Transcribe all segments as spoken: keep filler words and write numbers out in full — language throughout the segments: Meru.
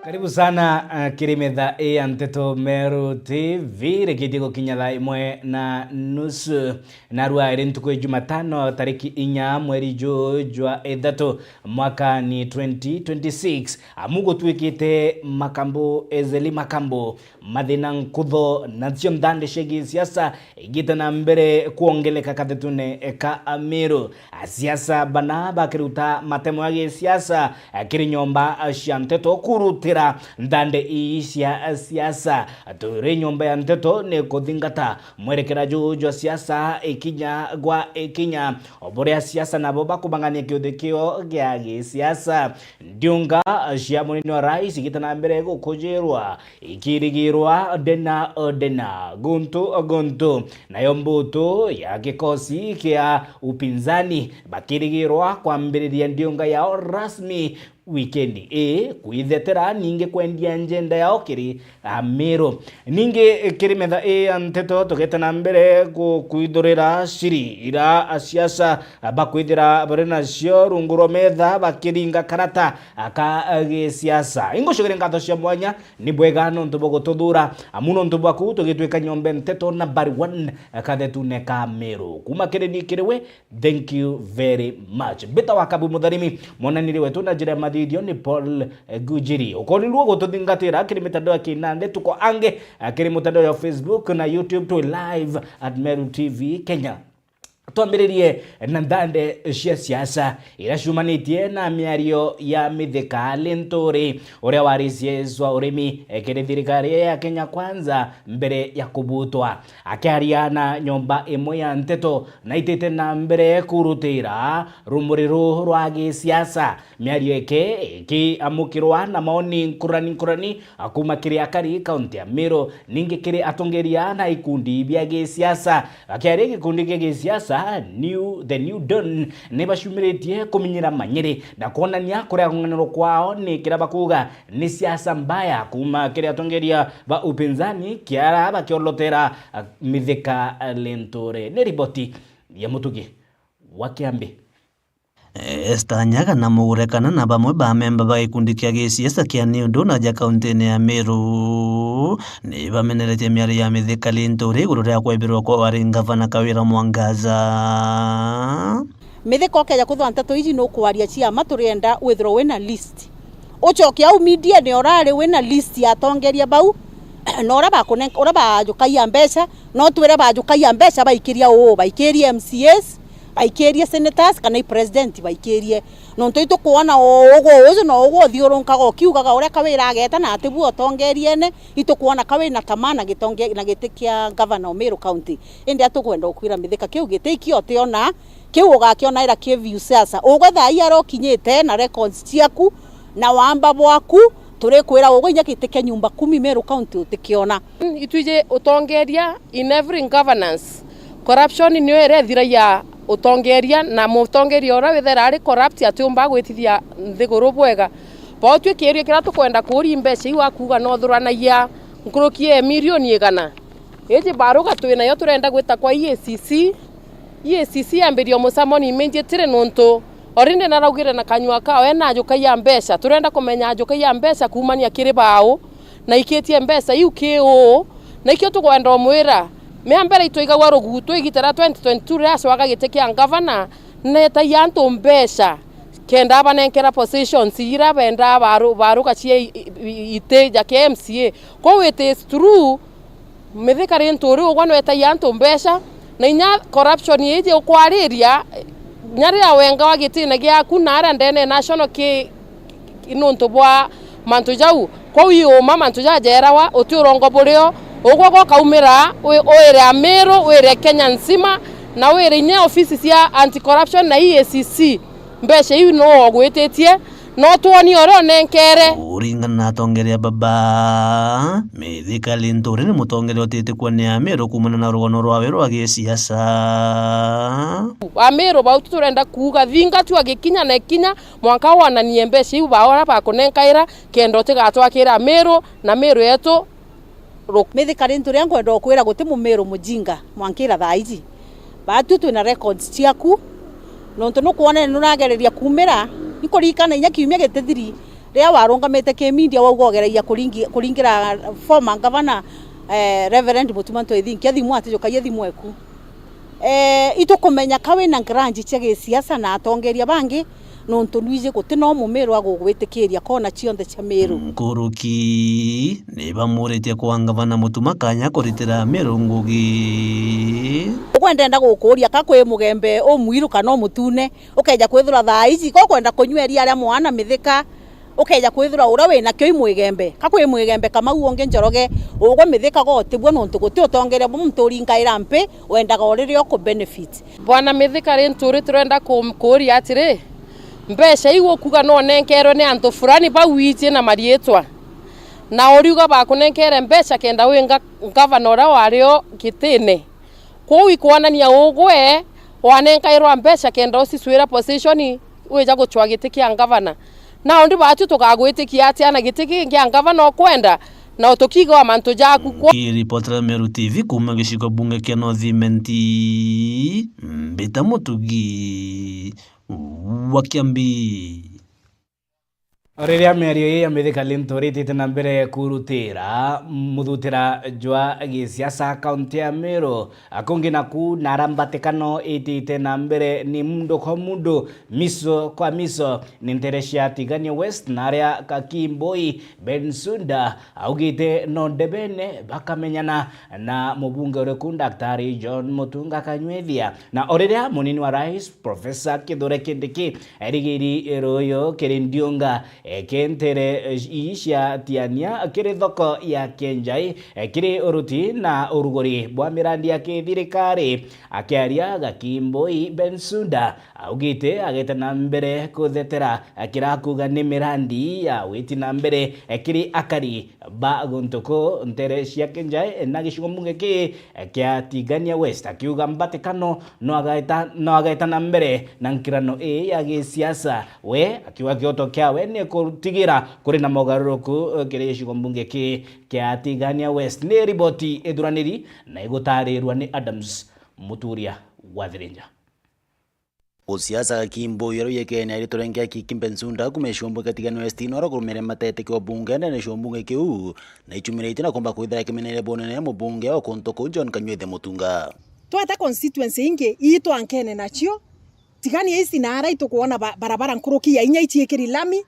Karibu sana, eh, kiri metha ii ya Nteto Meru T V, rikitie gukinya thaa imwe na nusu. Narua iri ntuku ya Jumatano, tariki inya, mweri ju jwa ithatu, mwaka ni twenty twenty-six. Amu gutwikite makambu, ezeli makambu, mathina, nkutho, nacio nthande cia gisiasa igite na mbere kwongeleka kathetune ka Amiru. Asiasa bana bakiruta matemo ya gisiasa, eh, kiri nyomba cia nteto kurutira nthande ii cia siasa. Turi nyomba ya nteto ni kuthingata mwerekera ju jwa siasa ikinya gwa ikinya, o buria siasa nabo bakubang'ania kiuthi kio gia gisiasa. Ndiunga cia munini wa rais igite na mbere gukujirwa, ikirigirwa ndena ndena, guntu guntu. Nayo mbutu ya gikosi kia upinzani bakirigirwa kwambiriria ndiunga yao rasmi wikendi ii, kwithetera ningi kwendia njenda yao kiri Amiru. Ningi kiri metha ii ya nteto, tugete na mbere gukwithurira ciri ira asiasa bakwithira bari nacio rungu rwa metha bakiringa karata ka gisiasa. Ingucugire ngatho cia mwanya, ni bwega nontu bwa gututhura, amu nontu bwaku tugitwika nyombe nteto nambari one kathetune ka Amiru. Kuma kiri ni kiri we, thank you very much. Mbita wa Kabu Mutharimi, mwananiri wetu na njira ya mathithio ni Paul, eh, Gujiri. Ukorirwo gututhingatira kiri mitandao ya kinandi, tuko ange, eh, kiri mutandao ya Facebook na YouTube, twi live at Meru T V Kenya. Twambiririe na nthande cia siasa ira ciumanitie na miario ya Mithika Linturi, uria wari C S wa urimi, eh, kiri thirikari ya Kenya Kwanza mbere ya kubutwa. Akiaria na nyomba imwe ya nteto, naitite na mbere kurutira rumuri ruu rwa gisiasa. Miario iki ikiamukirwa na maoni nkurani nkurani, a, kuma kiri akari kaunti ya Meru, ningi kiri atongeria na ikundi bia gisiasa. Akiaria gikundi gia gisiasa New, The New Dawn, ni bacumiritie kuminyira manyiri na kwonania kuria kung'anirwa kwao ni kira bakuuga ni siasa mbaya kuma kiri atongeria ba upinzani kiara bakiolotera, a, Mithika Linturi. Ni riboti ya Mutugi wa Kiambi. Esther Nyaga na Mugure Kana na bamwe ba memba ba gikundi kia gisiasa kia New Dawn aja kauntine ya Meru ni bameneretie miario ya Mithika Linturi iguru ria kwebirwa kwa wari ngavana Kawira Mwangaza. Mithika ukeja kuthwa nteto iji nukwaria cia ma, turienda withirwe wina list. Ucoke au mediane urari wina list ya atongeria bau, na uria bakunenka, uria bajukagia mbeca, no twire bajukagia mbeca baikiria uu, baikirie M C As, baikirie senators, kana i president baikirie. Nontu itukwona o ugwe uju na ugwe uthiurunkaga ukiugaga uria Kawira ageta na atibu utongeriene, itukwona Kawira na tamaa na gitonge-, na giti kia governor o Meru County. Indi atukwenda ukwira Mithika kiu giti ikio utiona, kiu ugakionaira ki view siasa. Ugwe thaa ii aria ukinyite na records ciaku na wamba bwaku, turikwira ugwe inya giti kia nyumba kumi Meru County utikiona. Itwiji utongeria in every governance. Corruption niyo irethiragia utongeria, na mutongeria uria withera ari corrupt atiumba gwitithia nthiguru bwega. Bao twi kiuria kiria tukwenda kuuria, mbeca iu akuuga no uthuranagia nkuruki ya milioni igana? Iji baruga twi nayo turenda gwita kwa E A C C. E A C C yambirie mucamo ni immediately nontu already naraugire na kanyua kao ena ajukai ya mbeca. Turenda kumenya ajukai ya mbeca kuumania kiri bau, na ikitie mbeca iu ki uu? Na ikio tukwenda umwira, mea mbere itwaigagua rugutu igita ria twenty twenty-two riria acwaga giti kia ngavana, netagia antu mbeca kenda abanenkera positions ira bendaa baru-, baruga cia i-, i-, i-, iti ja kia M C A. Kwou it is true, Mithika Linturi ugwa nwetagia antu mbeca, na inya corruption iji ukwariria, inya riria wengawa gitine giaku na aria ndene ya national ki, ki nuntu bwa mantu jau. Kwou i uma mantu jajerawa, uti urongo burio, ugwe gwokaumira, wi-, wire Amiru, wire Kenya nzima, na wire inya ofisi cia anti-corruption na E A C C. Mbeca iu nuu ugwititie, no twonie uria unenkere. Kuringana na atongeria baba, Mithika Linturi ni mutongeria utitikua ni Amiru kuumana na rugano rwawe rwa gisiasa. Amiru bau tu turenda kuuga, thingatwa gikinya na ikinya, mwanka wonanie mbeca iu ba uria bakunenkaira, kenda utigatwakira Amiru na Miru yetu. Mithika Linturi, nkwenda ukwira guti Mumiru mujinga mwankira thaa iji. Baatu twina records ciaku, nontu nukwona nuragereria kuumira. Nkuririkana inya kiumia gitithiri, Riria warungamite ki media wauga ugeragia kuringi-, kuringira former governor, eh, Reverend Mutuma M'Ethingia thimu, atijukagia thimu eku. Eh, itukumenya ka wina grudge cia gisiasa na atongeria bangi, nontu nwiji guti no Mumiru agugwitikiria kona cionthe cia Miru. Nkuruki ni bamuritie kwa ngavana Mutuma kanya kuritira Miru ngugi. Ukwenda enda gukuria ka kwi Mugembe umwiru kana umutune, ukeja kwithirwa thaa iji ko kwenda kunyua iria ria mwana Mithika, ukeja kwithirwa uria winakio i Mwigembe. Ka kwi Mwigembe Kamau ungi Njoroge, ugwe Mithika gotibua nontu guti utongeria bwa muntu uringaira mpi, wendaga o riria uku benefit. Bwana Mithika, ri nturi turenda kumkuria atiri, mbeca iu ukuga no nenkerwe ni antu fulani bau wiitie na mariitwa, na uriuga bakunenkere mbeca kenda winga ngavana uria wari o gitine. Kwou ikwonania ugwe wanenkairwa mbeca kenda ucicwira position wija gucwa giti kia ngavana. Nao ndi batu tukagwitikia atia na giti ki kia ngavana ukwenda, na utukiigawa mantu jaku kwo. Nkiripotera Meru T V kuuma gicigo bunge kia North Imenti, Mbita Mutugi wa Kiambi. O riria miario ii ya Mithika Linturi itite na mbere kurutira, muthutira jwa gisiasa kaunti ya Meru, kungi naku nara mbatikano itite na mbere ni mundu kwa mundu, miso kwa miso, ni ntere cia Tigania West na aria Kakimboi Bensouda augite no ndebene bakamenyana na mubunge uriku, Daktari John Mutunga Kanywethia. Na o riria munini wa rais, Professor Kithure Kindiki, erigiri ruuyu kiri ndiunga, e, ki ntere, e, ii cia Tiania kiri thoko ya Kienjai, e, kiri uruti na uruguri bwa mirandi ya kithirikari. Akiaria, Gakimboi Bensouda augite agete na mbere kuthetera, e, kira akuuga ni mirandi ya witi na mbere, e, kiri akari ba guntu kuu ntere cia Kienjai na gicigo mbunge kii kia Tigania West, akiuga mbatikano no agaeta, no agaeta na mbere na nkirano ii ya gisiasa. We akiuga kioto kiawe ni kutigira kuri na mogaruruku kiri gicigo mbunge kii kia Tigania West. Ni riboti ithuraniri na igutarirwa ni Adams Muturia wa Thirinja. Gusiasa Gakimboi uria uikene ari turenge Kiki Bensouda kuuma gicigo mbunge kia Tigania West, noro kurumire matete kio bunge ndene gicigo mbunge kiu, na ichumiritie na kumba kwithira kimenere bunene mubunge wa kuntu kuu John Kanywethia Mutunga. Tweta constituency ingi ii twankene nacio, Tigania East na ara itukwona ba-, barabara nkuruki ya inya iciikiri lami,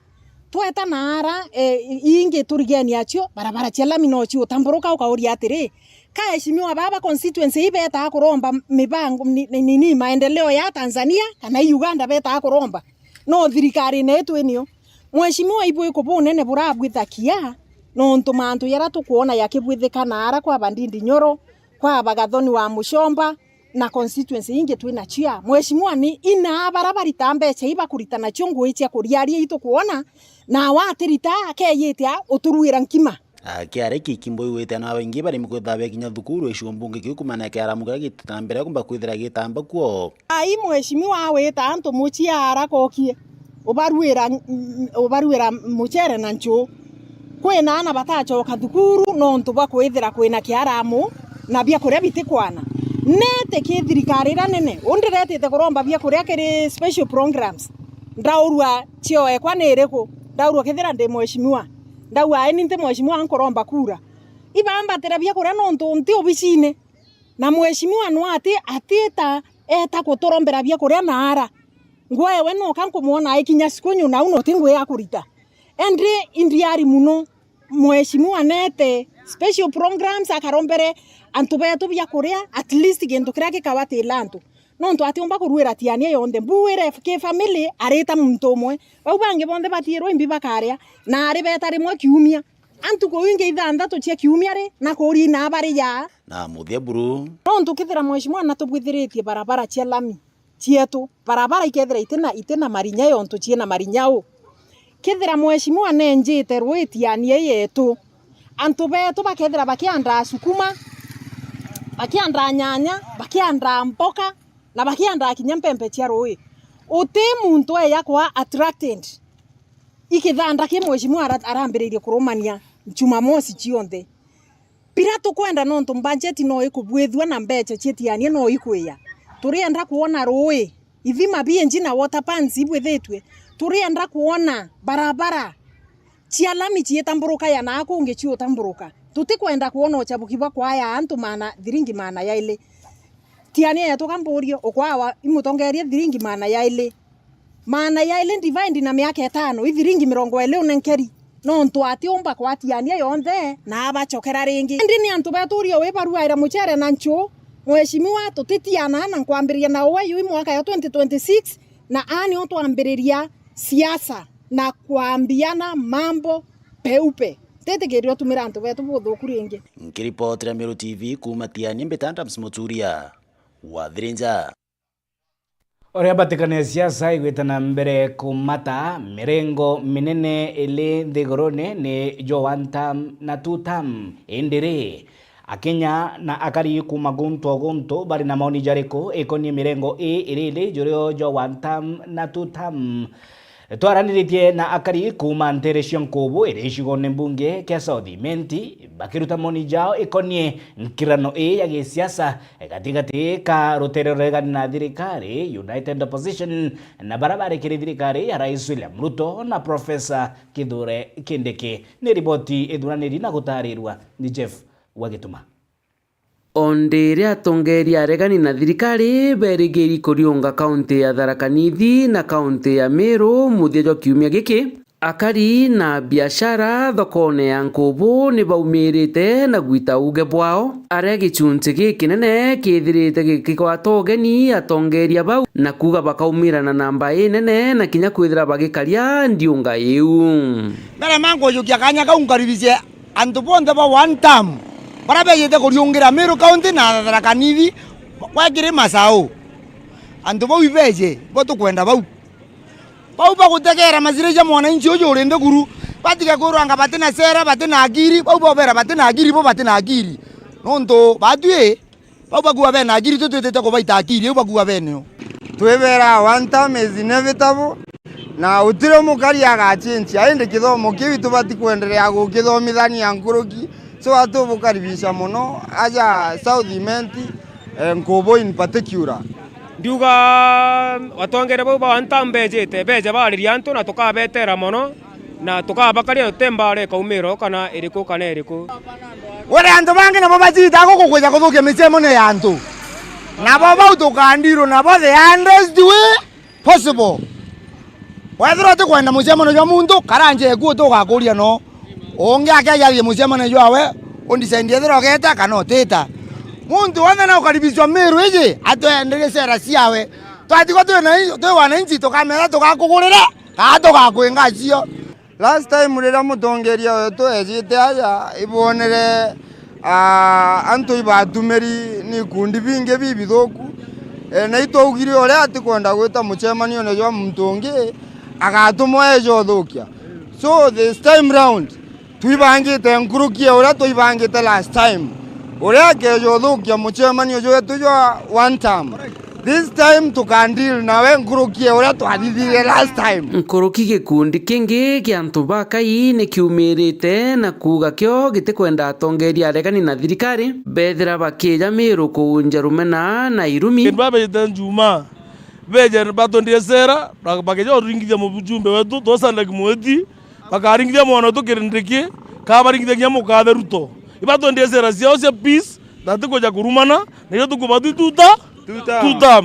tweta na ara, e, i-, ingi turigeni acio, barabara cia lami no ciutamburuka, ukauria atiri, ka eshimiwa baba constituency ii betaa kuromba mibango ni, ni, ni, ni maendeleo ya Tanzania kana i Uganda betaa kuromba? No thirikari neetu inio. Mheshimiwa, ibwiku bunene burabwithakia nontu mantu jaria tukwona jakibwithika na ara kwa Bandindi Nyoro, kwa Bagathoni wa Muchomba, na constituency ingi twina cia. Mheshimiwa, ni inaa bara barita mbeca ibakurita nacio ngui cia kuriaria itukwona, na watirita akeyite a uturuira nkima. Akiaria Kiki Mbui wite na baingi barimi kwithira bekinya thukuru icigo mbunge kiu kumana kiaramu kiria gitite na mbere kumba kwithira gitamba kuo. Ai mheshimiwa awita antu muciara kokie. Ubaruira, ubaruira mucere na nchuu. Kwina aana batacoka thukuru nontu bwa kwithira kwina kiaramu na biakuria bitikwana. Nete ki thirikari iria nene, undiretite kuromba biakuria kiri special programs. Ndaurua cheo ekwa ni iriku? Ndaurua kethira ndi mheshimiwa. Ndauga, "Ai, ni nti mheshimiwa nkuromba kura." Ibambatira biakuria nontu nti obicine. Na mheshimiwa no ati, atiita eta kuturombera biakuria na ara. Ngwa ewe noka nkumwona aikinya sikunyu nau noti ngui akurita. Endi indiari muno, mheshimiwa nete special programs akarombere antu betu biakuria, at least gintu kiria gikawatila antu. Nontu atiumba kuruira Tiania yonthe. Mbuire ki family arita muntu umwe. Bau bangi bonthe batiirwe imbi bakaria, na ari beta rimwe kiumia. Antu kuu ingi ithanthatu cia kiumia ri, na kuria inaa bari ya. Na muthia buru. Nontu kethira mheshimiwa natubwithiritie barabara cia lami cietu, barabara ikethira itina, itina marinya yontu ciina marinya u. Kethira mheshimiwa nenjite rui Tiania yetu, antu betu bakethira bakiandaa sukuma, bakiandaa nyanya, bakiandaa mboka, na bakiandaa kinya mpempe cia rui. Uti muntu eya kwa attracted. Ikithanda ki mheshimiwa ara-, arambiririe kurumania Jumamosi cionthe. Biria tukwenda nontu budget no ikubwithua na mbeca cia Tiania no ikwiya. Turienda kwona rui, ithima bienji na water pans ibwithitue. Turienda kwona barabara, cia lami ciitamburuka ya naa kungi ciutamburuka. Tutikwenda kwona uchabuki bwa kwaya antu maana, thiringi maana yaili. Tiania yetu kamburio, ukwawa imutongerie thiringi maana yaili. Maana yaili divided na miaka itano, i thiringi mirongo iili unenkeri. Nontu atiumba kwatiania yonthe na abacokera ringi. Indi ni antu betu uria wibaruaira muchere na nchu, mheshimiwa, tutitiana na nkwambiriria na uwe yu i mwaka ya twenty twenty-six, na aa nio twambiriria siasa na kwambiana mambo peupe. Titikiria utumira antu betu buthuku ringi. Nkiripotera Meru T V kuuma Tiania, mbita Adams Muturia wa Thirinja. Uria mbatikano ya siasa igwite na mbere kumata, mirengo minene ili nthigurune ni jo one term na two term. Indi ri, Akenya na akari kuuma guntu o guntu bari na maoni jariku ikonie mirengo ii iriri jurio jo one term na two term? Twaraniritie na akari kuuma ntere cia Nkubu iri gicigone mbunge kia South Imenti, bakiruta maoni jao ikonie nkirano ii ya gisiasa gatigati ka rutere ruregani na thirikari, United Opposition, na bara bari kiri thirikari ya Rais William Ruto na Professor Kithure Kindiki. Ni riboti ithuraniri na gutarirua ni Jeff wa Gituma. O ndi iria atongeeria aregani na thirikari beerigiri kuriunga kaunti ya Tharaka Nithi na kaunti ya Meru muthia jwa kiumia giki, akari na biashara thokone ya Nkubu ni baumirite na gwita uuge bwao, aria gichunchi gikinene kithirite gikigwata ugeni atongeeria bau na kuuga bakaumira na namba inene na kinya kwithira bagikaria ndiunga iu. Mbere ma nkujukia kanya kau, nkaribicie antu bonthe ba one term baria beejite kuriungira Meru County na Tharaka Nithi gwa kiri Masau. Antu bau ibeeje, bo tukwenda bau. Bau bagutegeera maslahi ja mwananchi uju uri nthiguru, batige kwirwa anga bati na sera, bati na akiri, bau bobeera bati na akiri, bo bati na akiri. Nontu baatwi, bau bakuuga bena akiri, twi twitite kubaita akiri, iu bakuuga beneo. Twibeera one term is inevitable, na utiri mukari agachinchia, indi kithomo kiu itubati kwenderea gukithomithania nkuruki, so atubukaribisha mono aja South Imenti, eh, Nkubu in particular. Ndiuga atongeria bau ba one term beejite, beeje baaririe antu na tukabeteera mono. Na tukabakaria tuti mbaara ikaumira o kana iriku kana iriku. Were antu bangi nabo baciitaga guku kwija kuthukia micemanio ya antu. Nabo bau tukandirwo nabo the hardest way possible. Wethirwa utikwenda mucemanio jwa muntu, kara nja eku uti ugakuria no. Ungi akeja athie mucemanio jwawe, undecide ethirwa ugeeta kana utiita. Muntu wonthe naukaribishwa Meru iji, atwenderie sera ciawe. Twatigwa twi na, twi wananchi, tukamera tugakugurira, kana tugakwinga cio. Last time riria mutongeria wetu eejite aja, ibwonere, aa, antu ibatumiri ni ikundi bingi bibithuku. E, na itwaugire uria atikwenda gwita mucemanione jwa muntu ungi, agatumwa eeje uthukia. So this time round, twibangite nkuruki ya uria twaibangite last time. Uria akeeja uthukia mucemanio jwetu jwa one term, this time tuka deal nawe nkuruki ya uria twathithirie last time. Nkuruki gikundi kingi kia antu bakai ni kiumirite na kuuga kio gitikwenda atongeria aregani na thirikari bethira bakija Miru kuunja rumena na irumi. Kindu babejite Njuma, beje batwendie sera, bakija uringithia mujumbe wetu, Twasandak Mweti, bakaringithia mwana wetu Kindiki, kana baringithia kinya mukathe Ruto. Ibatwendie sera ciao cia peace, na ti kuja kurumana, na irio tukubatwi tuta, tuta.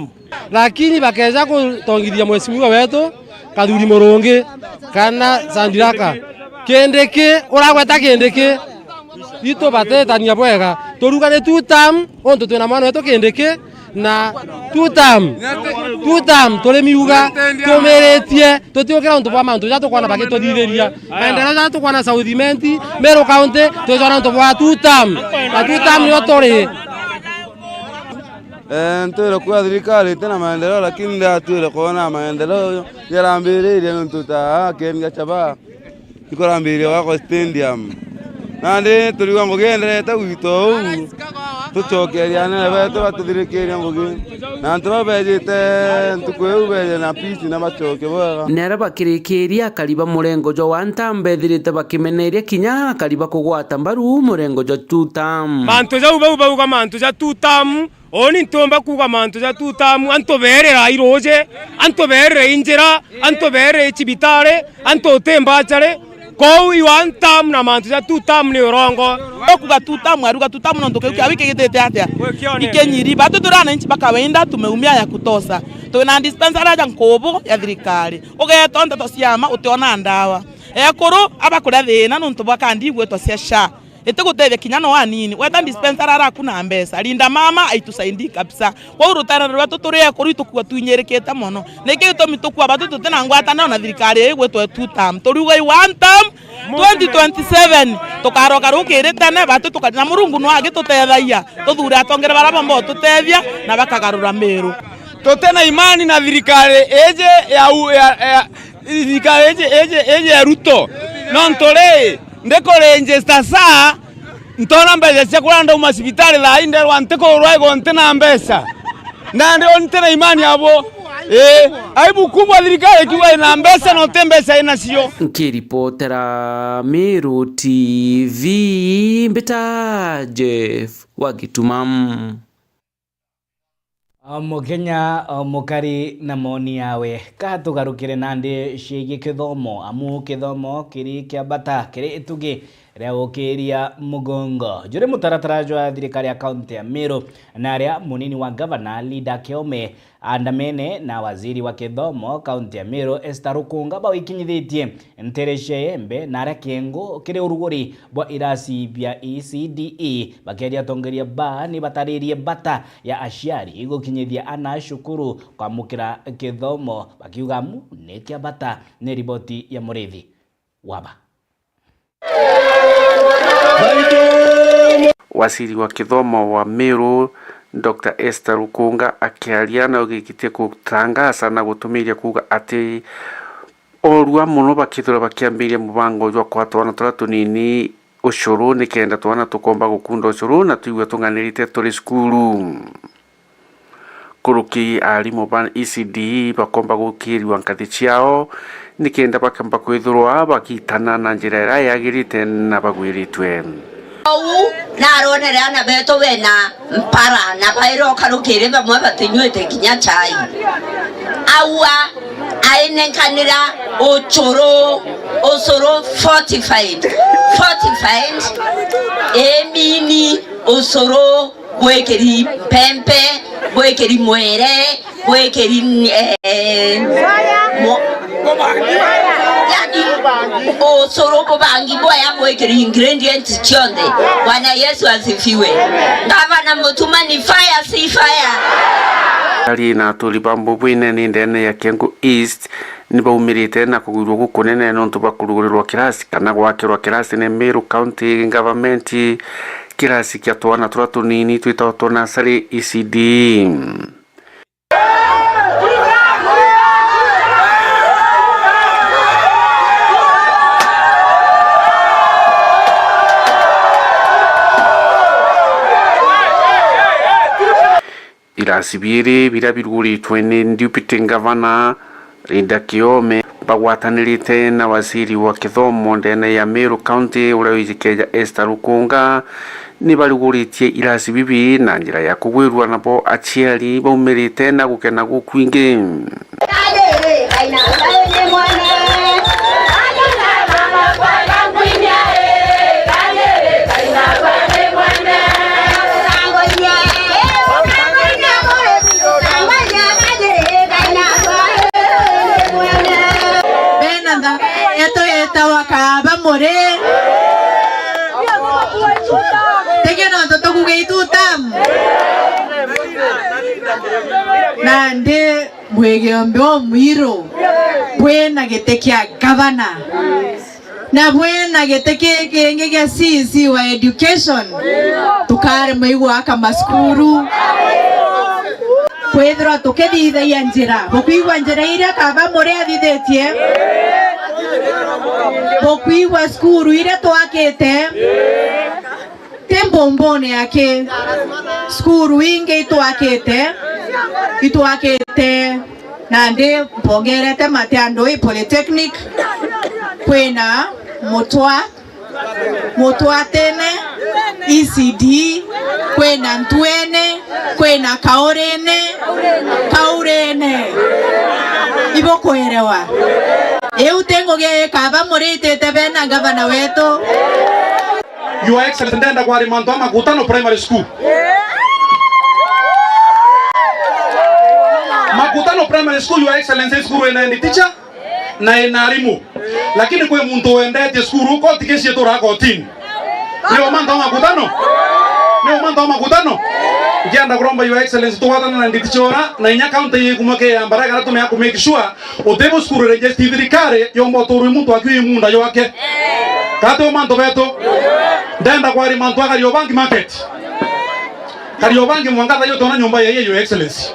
Lakini bakeja kutongithia mheshimiwa wetu Kathuri Murungi kana Sandiraka, Kindiki, uragweta Kindiki, itu batetania bwega. Turuga ni two term, untu twina mwana wetu Kindiki, na two term, two term, turi miuga, tumiritie, tutiukira untu bwa mantu ja tukwona bagituthithiria. Maendeleo ja tukwona South Imenti, Meru County, twicona untu bwa two term. Na two term nio turi. Eh, ntwire kuga thirikari itina maendeleo, lakini ndatwire kwona maendeleo jarambiririe nontu ta aa Ken Gachagua ikurambiria gwakwa stadium. Nandi turiuga ngugi enderete gwita uu, tucokeria anene betu batuthirikiria ngugi. Na antu bau bejite ntuku iu beje na peace na bacoke bwega. Nere bakirikiria akari ba murengo jwa one term bethirite bakimeneria kinya akari ba kugwata mbaru murengo jwa two term. Mantu jau bau bauga mantu ja two term, Uni ntiumba kuuga mantu ja two term, antu beerira i ruuji, antu beerire i njira, antu beerire i cibitari, antu uti mbachari. Kou i one term na mantu ja two term ni urongo. Ukuga two term, aruga two term nontu kiu kia wiki gitite atia? Ikinyiri. Batu turi ananchi ba kawaida, tumeumia ya kutosha. Twina dispensary aja nkubu ya thirikari. Ugeetwa nteto cia ma, utiona ndawa. Ekuru abakuria thina nontu bwa kandi igwitwa cia SHA. Itigutethia kinya no anini. Weta dispensary araku na mbeca. Linda mama aitusaidii kabisa. Kwou rutere rwetu turi ekuru itukua twinyirikite mono. Niki gitumi tukua batu tutina ngwataniro na thirikari ii igwitwa two term? Turiuga i one term, twenty twenty-seven tukaroka rukiri tene, batu tuka-, na Murungu no agitutethagia. Tuthure atongere bara bomba ututethia na bakagarura Miru. Tutina imani na thirikari iji ya u-, ya, ya, thirikari iji, iji, iji ya Ruto. Nontu ri, ndikuregister SHA, ntona mbeca cia kuria ndauma cibitari thaa ii nderwa ntikurwa igo ntina mbeca. Nandi o ntina imani abo. Ii, aibu kubwa thirikari ikiuga ina mbeca na uti mbeca inacio. Nkiripotera Miru T V, mbita Jeff wa Gituma. O Mukenya, o mukari na moni yawe. Ka tugarukire nandi ciigie kithomo, amu kithomo kiri kia bata, kiri itugi ria gukiria mugongo. Juri mutaratara jwa thirikari ya kaunti ya Meru, na aria munini wa gavana Linda Kiome aandamene na waziri wa kithomo kaunti ya Meru Esther Rukunga bawikinyithitie ntere cia Iembe na aria Kiengu kiri uruguri bwa irasi bia E C D E, bakeria atongeria ba ni bataririe bata ya aciari gukinyithia ana cukuru kwamukira kithomo, bakiuga amu ni kia bata. Ni riboti ya Murithi Waba. Waziri wa kithomo wa Meru, Doctor Esther Rukunga akiaria na ugikitie gutangasa na gutumiria kuuga ati orua mono bakithirwa bakiambiriria mubango jwa kwa twana turia tunini ucuru, nikenda twana tukomba gukunda ucuru na twigua tung'anirite turi cukuru. Kuruki arimu ba E C D bakomba gukirirwa nkathi ciao, nikenda bakamba kwithirwa bagitana na njira iria yagirite na bagwiritwe. Uu naronere ana betu bena mpara na baira ukarukiri bamwe batinyuite kinya chai. Aua ainenkanira ucuru, ucuru fortified, fortified, imini, ucuru gwikiri mpempe, gwikiri mwere, gwikiri, eh, mo-, yani, ucuru bubangi bwaya gwikiri ingredients cionthe. Bwana Yesu asifiwe. Gavana Mutuma ni fire, si fire. Ari na aturi ba Mbubwine ni ndene ya Kiengu East ni baumirite na kugwirua gukunene nontu bwa kurugurirwa kirasi kana gwakirwa kirasi ni Meru County Government. Kirasi kia twana turia tunini twitagwa twa nasari E C D. Irasi biiri biria biruguritwe ni Deputy Governor Linda Kiome bagwatanirite na waziri wa kithomo ndene ya Meru County uria wijikeja Esther Rukunga ni baruguritie irasi bibi na njira ya kugwirua nabo aciari baumirite na gukena gukwingi. Bena ntha yetu yetawa Kaaba Muri. Tikio nontu tukuga itutam. Nandi bwi Kiombe umwiru, bwina giti kia gavana, na bwina giti ki kingi gia C C wa education, tukaremwa igwaka macukuru. Kwithirwa tukithithagia njira, bukwigua njira iria Kaaba Muri athithitie? Bukwigua cukuru iria twakite? Ti mbumbune aki. Cukuru ingi itwakite, itwakite nandi mbongerete Matiandui Polytechnic, kwina Mutwa, Mutwatene, E C D, kwina Ntwene, kwina Kaurine, Kaurine. Ibukwerewa. Iu ti ngugi ikaba muritite bena ngavana wetu. Your Excellency, ndenda kwarima antu a Makutano Primary School. Makutano Primary School, Your Excellency, cukuru ina head teacher na ina arimu. Lakini kwi muntu wendetie cukuru, koti kesi ituraga kotini. Ni uma nto Makutano? Ni uma nto Makutano? Ngienda kuromba Your Excellency, tugwatane na head teacher ura, na inya county ikumake ya mbaraga na tumea ku make sure utibu cukuru register thirikari yomba uturwi muntu akiu imunda jwake. Kati uma nto betu? Ndenda kwarima antu a Kariobangi market. Kariobangi mwanka thayo tona nyumba ya Your Excellency.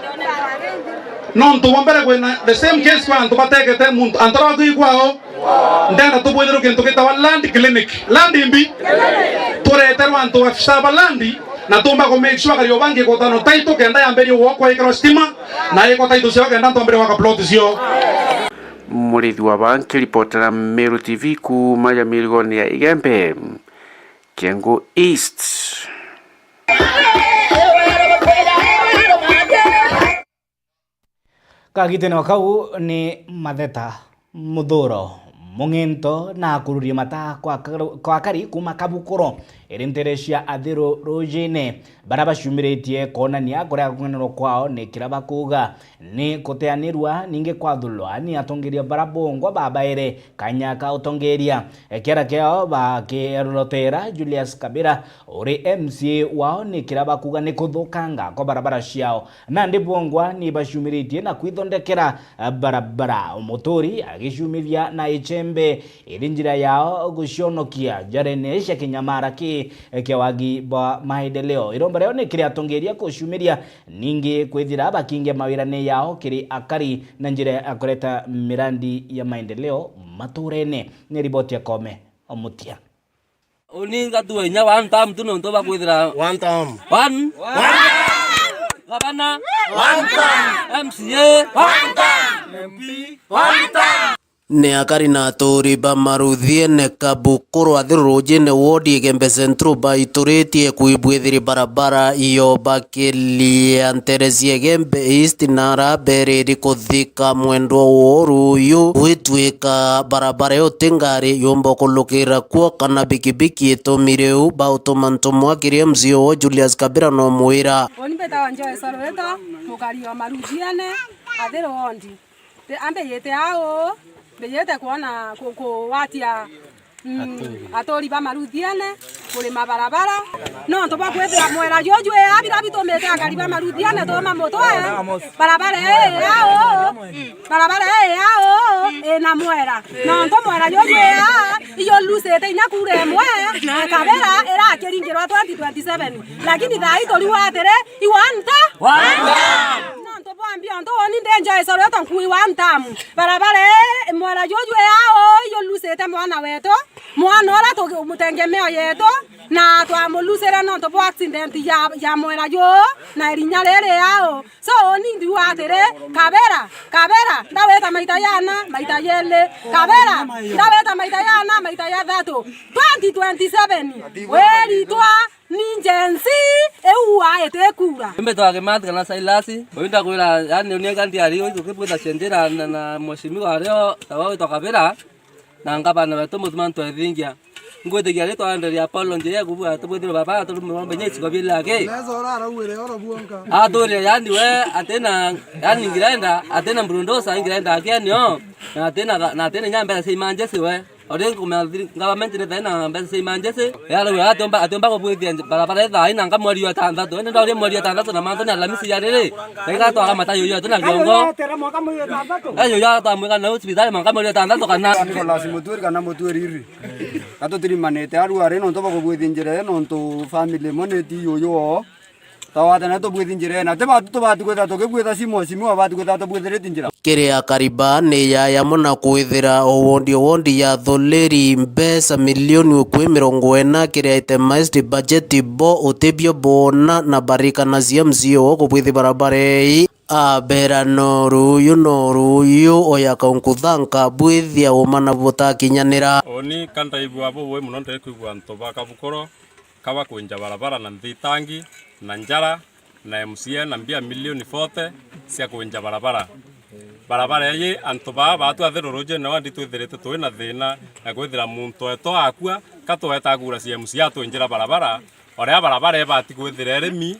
Nontu bwa mbere kwina the same case kwa antu bategete muntu, antu baria bakwigwao. Ndenda tubwithirwe kintu gitawa land clinic. Land imbi? Tureterwe antu afisa ba land, na tumba ku make sure Kariobangi ikutano title kenda yambirie gwakwa ikirwa stima, na ikwa title ciao kenda twambirie gwaka plot ciao. Murithi wa Banki, ripotera Meru T V kuuma ya mirigone ya Igembe, Kiengu East. Kagitene o kau ni matheta, muthuro, mung'into na kururia mata kwa karu-, kwa kari kuuma Kabukuro iri ntere cia Athiru rujine, bara baciumiritie kwonania kuria kung'enanirwa kwao ni kiria bakuuga ni kuteanirua, ningi kwathulwa ni atongeria bara bongwa babaere kanya ka utongeria. Kiara kiao bakirorotera Julius Kabira uri M C A wao ni kiria bakuuga ni kuthukanga kwa barabara ciao. Nandi bongwa ni baciumiritie na kwithondekera, eh, barabara, umuturi agiciumithia na ichembe iri njira yao gucionokia njarene cia kinyamara ki, eh, kia wagi bwa maendeleo. Iromba riao ni kiri atongeria kuciumiria, ningi kwithira bakingia mawirane yao kiri akari na njira ya kureta mirandi ya maendeleo maturene. Ni riboti ya Kome Omutia. Uni ngatuwe inya one term tu nontu bakwithira one term. One. One. Gavana. One term. M C A. One term. M P. One term. Ni akari na aturi ba Maruthiene Kabukuru Athiru rujine ward Igembe Central baituritie kwibwithiri barabara iyo bakiria ntere cia Igembe East na araberiri kuthika mwendwa woru uyu gwituika barabara iyo ti ngari yumba kulukira kuo kana bikibiki itumire u bautuma ntumwa kiri M C A o Julius Kabira no mwira. Uni mbitawa Joyce Orweta, mukari wa Maruthiene, Athiru ward. Te-, ambiyite au, mbiyite kwona ku-, kuwatia, mm, aturi ba Maruthiene kurima barabara. Nontu bwa kwithira mwera juju ii, abira bitumite akari ba Maruthiene tuma mutwe. Barabara ii au, barabara ii au, ina mwera. Nontu mwera juju ii, iyo lusite inya kura imwe, Kabira irakiringirwa twenty twenty-seven. Lakini thaa ii turiuga atiri, i one ta? One ta. Nontu bwambi, ontu uni ndi Joyce Orweta nkui one term. Barabara ii, mwera juju ii au, iyo lusite mwana wetu, mwana uria tugi-, mutengemeo yetu, na twamulusire nontu bwa accident ya, ya mwera juu, na irinya riri au. So, uni ndiuga atiri, Kabira, Kabira, ndawita maita yana, maita yeli, Kabira, ndawita maita yana, maita ya thatu. Twenty twenty-seven, wiritwa, ni Gen Z, iu ua itikura. Mbitwa Kimathi kana Silas, uyu ndakwira, yani, uni anga ndiari, uyu tukibwita cenjera na, na mheshimiwa ario, tawa witwa Kabira, na ngavana wetu Mutuma Ntwethingia. Ngwitikia ri twaenderia Apollo njira ya kubua, tubwithirwe baba, turumwe nya icigo bili aki. Atwire, yani, we, atina, yani, ngirenda, atina mburundosa, ngirenda akienio, na atina, na atina nya mbeca cia emergency we. Ori nkumenya thiri-, government ni thaina mbeca cia emergency. Yari we atiomba, atiomba kubwithia nj-, barabara ithaa ina nga mweri wa tandatu. Ende ndori mweri wa tandatu na mantu ni Alhamisi ya riri. Taiga twaga matayo yo tuna kiongo. Ayo ya twamwika na hospitali mwanka mweri wa tandatu kana. Nicholas Mutwiri kana Mutwiri iri. Gatutirimanite aru ari nontu bwa kubwithia njira ii nontu family imwe ni ti yuyu oo. Tawatana tubwithi njira ina. Ti batu tubati kwithira tukibwitha cimu, cimu abati kwithira tubwithiriti njira. Kiri akariba ni yaya muna kwithira o wondi o wondi ya thuleri mbeca milioni ukwi mirongo ina kiri itemized budget bo utibio bona na barikana cia M C A o kubwithi barabara ii. Abera noru uyu noru uyu oya kaunkuthanka bwithia uma na butakinyanira. Uni ka ndaigua bubuui muno ndikwigua antu ba Kabukuro. Kaba kwinja barabara na nthitangi, na njara, na M C A na mbia milioni forty cia kwinja barabara. Barabara iji antu baa baatwathirwa rujene wandi twithirite twi na thina ya kwithira muntu eto akua, ka tweta kura cia M C A atwinjira barabara, uria barabara ibati kwithira irimi,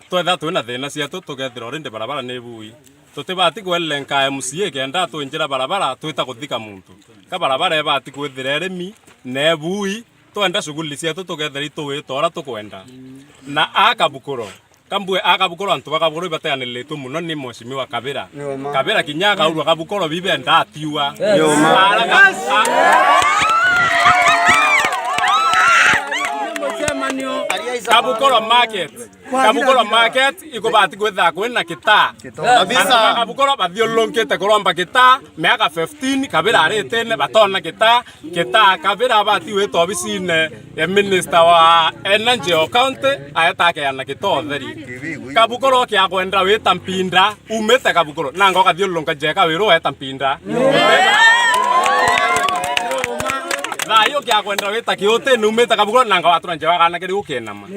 twetha twi na thina cietu, tukethira urindi barabara ni bui. Tutibati kwelenka M C A kenda atwinjira barabara twita kuthika muntu. Ka barabara ibati kwithira irimi na ibui, twenda shughuli cietu tukethira ituwite uria tukwenda. Na a Kabukuro, kambue a Kabukuro, antu ba Kabukuro ibateaniriritue mono ni Mheshimiwa Kabira. Ni uma. Kabira kinya akaurwa Kabukuro bibe ndatiua. Ni uma. Ara ka-, a-, Kabukuro market. Kabukuro market ikubati kwithira kwina kitaa. Kabisa. Antu ba Kabukuro bathiururukite kuromba kitaa, miaka fifteen, Kabira aritene, batona kitaa, kitaa, Kabira abati wita obisine ya minister wa energy o county, aeta akeana kitaa utheri. Kabukuro kiakwenda wita mpinda, umite Kabukuro, nanga ukathiururunka njeka wiru weta mpinda. Thayu kiakwenda wita kiuti, ni umite Kabukuro, nanga watura njeka kana kiri ukinama.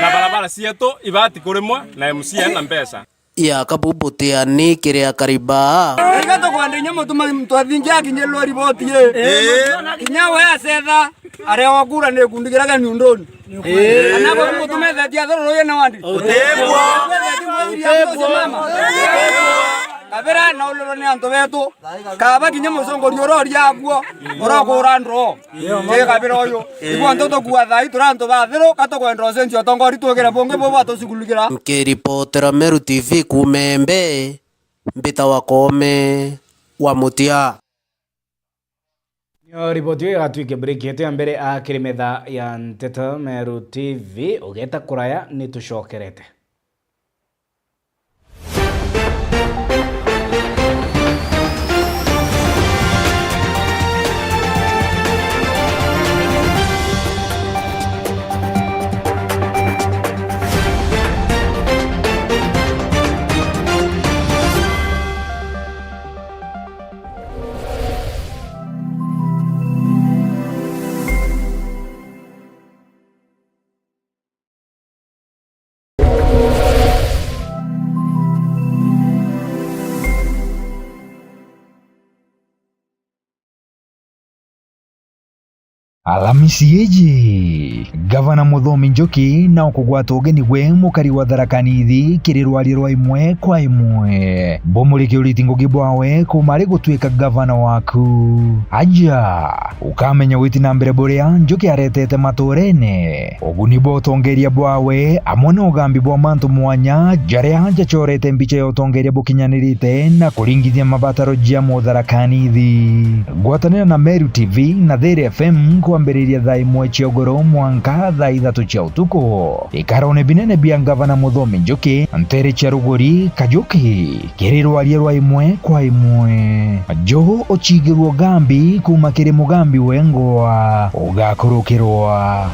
Na barabara cietu ibati kurimwa na M C A na mbeca. Ya kabubutia ni kiria kariba. Iga tukwenda inya mutuma muntu athingi akinyirwa riboti ii. Kinya we acetha, arewa kura ni gikundi kiria kia Nyunduni. Kana gwe mutume theti ya thuru ruye na wandi. Utebwa. Utebwa. Kabira na ulirwa ni antu betu. Kaba kinya mucongori uroria aguo, urokura ndoo. Ii Kabira uyu. Igwe antu tukua thai turi antu bathiru, ka tukwenda ucenjia utongori twigire bungi bubu atucugurukira. Nkiripotera Meru T V kuuma Embe, mbita wa Koome wa Mutia. Nio riboti iu igatwike break yetu ya mbere akiri metha ya nteto Meru T V. Ugeta kuraya, ni tucokerete. Alamisi iji, Gavana Muthomi Njuki na ukugwata ugeni gwe mukari wa Tharaka Nithi kiri rwaria rwa imwe kwa imwe. Bumurike uriti ngugi bwawe kuuma ari gutuika gavana waku. Aja, ukamenya witi na mbere buria Njuki aretete maturene. Uguni bwa utongeria bwawe, amwe na ugambi bwa mantu mwanya, jaria jacorete mbicha ya utongeria bukinyanirite na kuringithia mabataro ja Mutharaka Nithi. Gwatanira na Meru T V na Thiri F M kwambiriria thaa imwe cia ugoro mwanka thaa ithatu cia utuku. Ikarone binene bia Ngavana Muthomi Njuki, ntere cia Ruguri, Kajuki, kiri rwaria rwa imwe kwa imwe. Njugu ucigirwe ugambi kuuma kiri mugambi wengwa ugakurukirwa.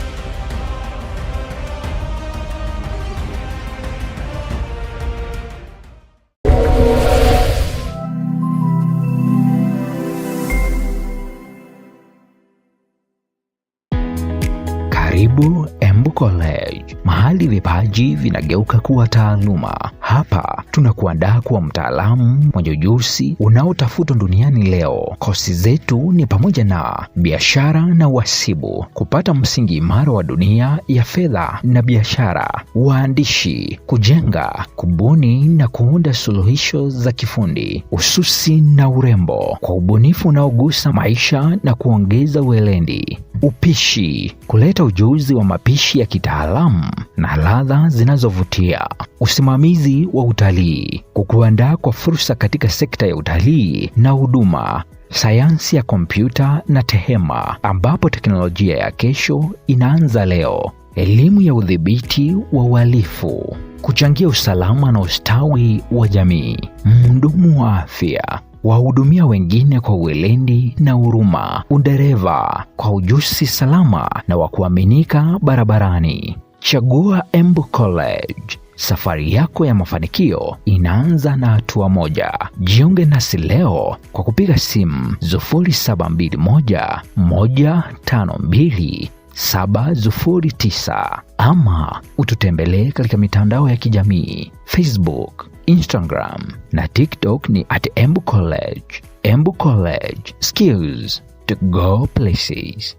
Karibu Embu College, mahali vipaji vinageuka kuwa taaluma. Hapa tunakuandaa kuwa mtaalamu mwenye ujuzi unaotafutwa duniani leo. Kosi zetu ni pamoja na biashara na uhasibu, kupata msingi imara wa dunia ya fedha na biashara, uandishi, kujenga, kubuni na kuunda suluhisho za kifundi, ususi na urembo, kwa ubunifu unaogusa maisha na kuongeza weledi. Upishi, kuleta ujuzi wa mapishi ya kitaalamu na ladha zinazovutia. Usimamizi wa utalii, kukuandaa kwa fursa katika sekta ya utalii na huduma. Sayansi ya kompyuta na tehema, ambapo teknolojia ya kesho inaanza leo. Elimu ya udhibiti wa uhalifu, kuchangia usalama na ustawi wa jamii. Mhudumu wa afya, wahudumia wengine kwa weledi na huruma. Udereva, kwa ujuzi salama na wa kuaminika barabarani. Chagua Embu College. Safari yako ya mafanikio inaanza na hatua moja. Jiunge nasi leo kwa kupiga simu sufuri saba mbili moja, moja tano mbili, saba sufuri tisa ama ututembelee katika mitandao ya kijamii, Facebook, Instagram na TikTok ni at Embu College. Embu College, skills to go places.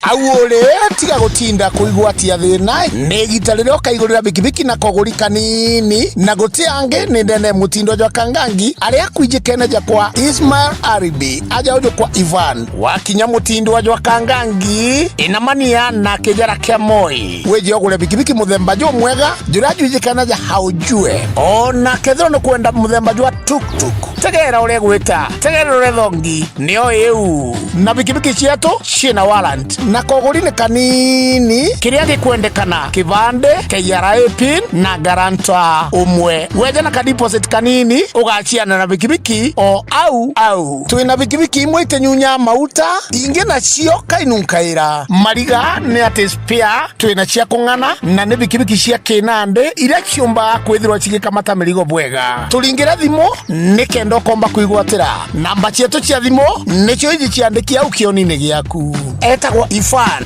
Au uri, tiga gutinda kuigwatia thina, ni igita riria ukaigurira bikibiki na koguri kanini, na guti angi ni ndene mutindo jwa Kangangi, aria akwijikene ja kwa Ismail Aribi, aja uju kwa Ivan. Wakinya mutindo jwa Kangangi, inamania na kijara kia Moi, wije ugure bikibiki muthemba jumwega, juria jwijikene ja Haujue. Ona kethirwa ni kwenda muthemba jwa tuktuk, tegera uria igwita, tegera uria thongi, nio iu. Na bikibiki cietu ciina warrant, na koguri ni kanini. Kiria gikwendekana: kibande, K R A pin, na guarantor umwe. Weja na ka deposit kanini, ugaciana na bikibiki o au au. Twina bikibiki imwe itinyunyaa mauta, ingi nacio kainunkaira. Mariga ni ati spare, twina cia kung'ana, na ni bikibiki cia kinandi iria ciumbaga kwithirwa cigikamata mirigo bwega. Turingire thimu nikenda ukomba kwigwatira. Namba cietu cia thimu nicio iji ciandiki au kionini giaku. Etagwa Ifan.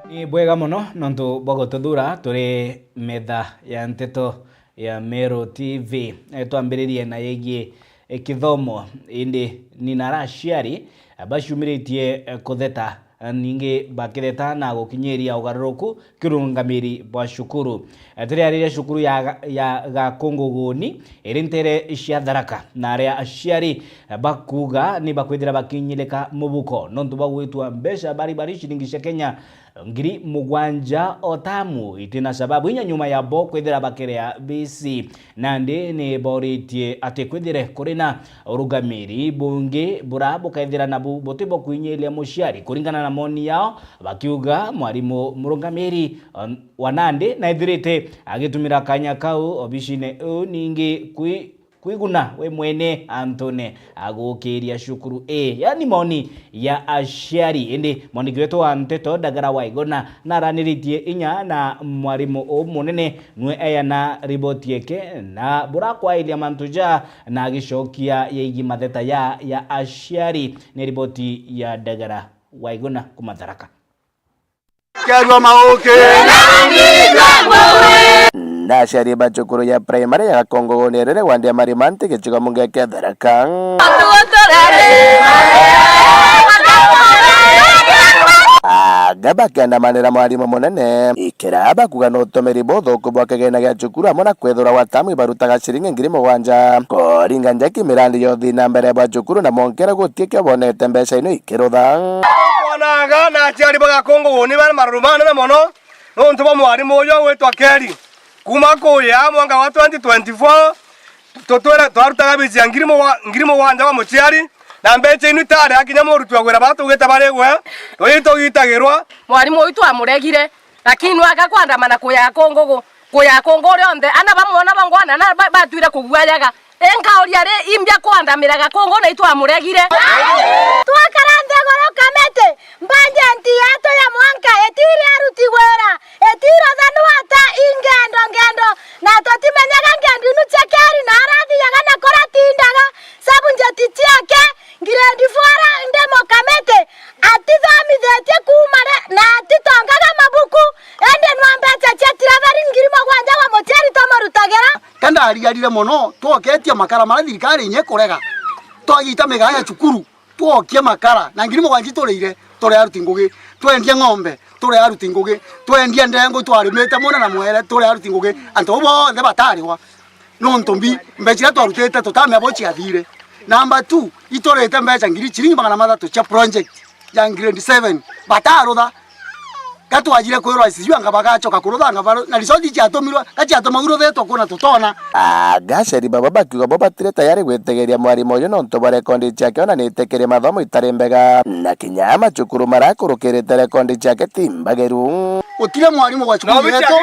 Ni bwega mono nontu bwa gututhura turi metha ya nteto ya Meru T V. Eh, twambiririe na yegie, eh, kithomo, indi ni na aciari, eh, baciumiritie, eh, kutheta, eh, ningi bakitheta na gukinyiria ugaruruku kirungamiri bwa cukuru. Eh, turiariria cukuru ya, ya Gakunguguni iri ntere cia Tharaka, na aria aciari, eh, bakuuga ni bakwithira bakinyirika mubuko nontu bwa gwitwa mbeca bari bari ciringi cia Kenya ngiri mugwanja o tamu, itina sababu inya nyuma ya bo kwithira bakiria bisi. Nandi ni boritie ati kwithire kuri na urungamiri bungi bura bukaithira nabu buti bo kwinyiria muciari. Kuringana na moni yao, bakiuga mwarimu murungamiri, um, wa nandi naithirite agitumira kanya kau obicine iu ningi kwi kwiguna we mwene antune agukiria cukuru ii. Yani moni ya aciari. Indi mwandiki wetu wa nteto Ndagara Waiguna naraniritie inya na mwarimu uu munene nwe eana riboti yake na burakwairia mantu ja na agicokia yeigi matheta ya, ya aciari. Ni riboti ya Ndagara Waiguna kuma Tharaka. Kerua mauki. Na aciari ba cukuru ya primary ya Gakongogoni riri wandi ya Marimanti gicigo munge kia Tharaka. Anga bakiandamanira mwarimu munene, ikira bakuga ni utumiri buthuku bwa kigina gia cukuru amwe na kwithirwa gwa tamu ibarutaga ciringi ngiri mugwanja. Kuringa njaki mirandi ya uthii na mbere bwa cukuru na mwonkera guti kio bonete mbeca ino ikirutha. Kwonaga na aciari ba Gakunguguni bari maruru manene mono nontu bwa mwarimu uyu ugwitwa Keri. Kuma kuya mwaka wa twenty twenty-four, tutwire twarutaga bisi ya ngiri mugwa-, ngiri mugwanja wa muciari, na mbeca inu itari akinya muruti wa wira bara tugite bari gwe, tugi-, tugitagirwa. Mwarimu uyu twamuregire, lakini nwaga kwandamana kuya Kungugu, kuya Kungugu rionthe, ana bamwona bangwana na ba-, batwire kuguayaga. Inkauria ri, imbia kwandamira Gakungu na itwamuregire. Twakara nthiguru Kamiti, mbanjenti yetu ya mwanka itiri aruti wira, itiro thanwata ingendo ngendo, na tutimenyaga ngendo inu cia Keri na arathiaga na kuratindaga, sabu njeti ciake, grade four ndi Mukamiti, atithomithitie kuuma ri, na atitongaga mabuku, indi nwa mbeca cia tirathari ngiri mugwanja wa muciari twamurutagira. Ka ndarigarire mono, twoketie makara maria thirikari inya ikurega. Twagita migaa ya cukuru, twokie makara, na ngiri mugwanja ituriire, turi aruti ngugi. Twendia ng'ombe, turi aruti ngugi. Twendia ndengwa itwarimite muna na mwere, turi aruti ngugi. Antu bau bonthe batarigwa. Nontu mbi, mbeca iria twarutite tutamenya bo ciathire. Number two, iturite mbeca ngiri ciringi magana mathatu cia project. ya grade seven, batarutha. Ga twajire kwirwa sijui anga bagacoka kurutha, anga baru-, na result ciatumirwe, ga ciatumagirwe ruthetwe kuna tutona. Agacari baba bakiuga bo batire tayari gwitegeria mwarimu uyu nontu bwa rekondi ciake onanite kiri mathomo itari mbega, na kinya macukuru marakurukirite rekondi ciake ti mbagiru. Gutire mwarimu wa cukuru yetu,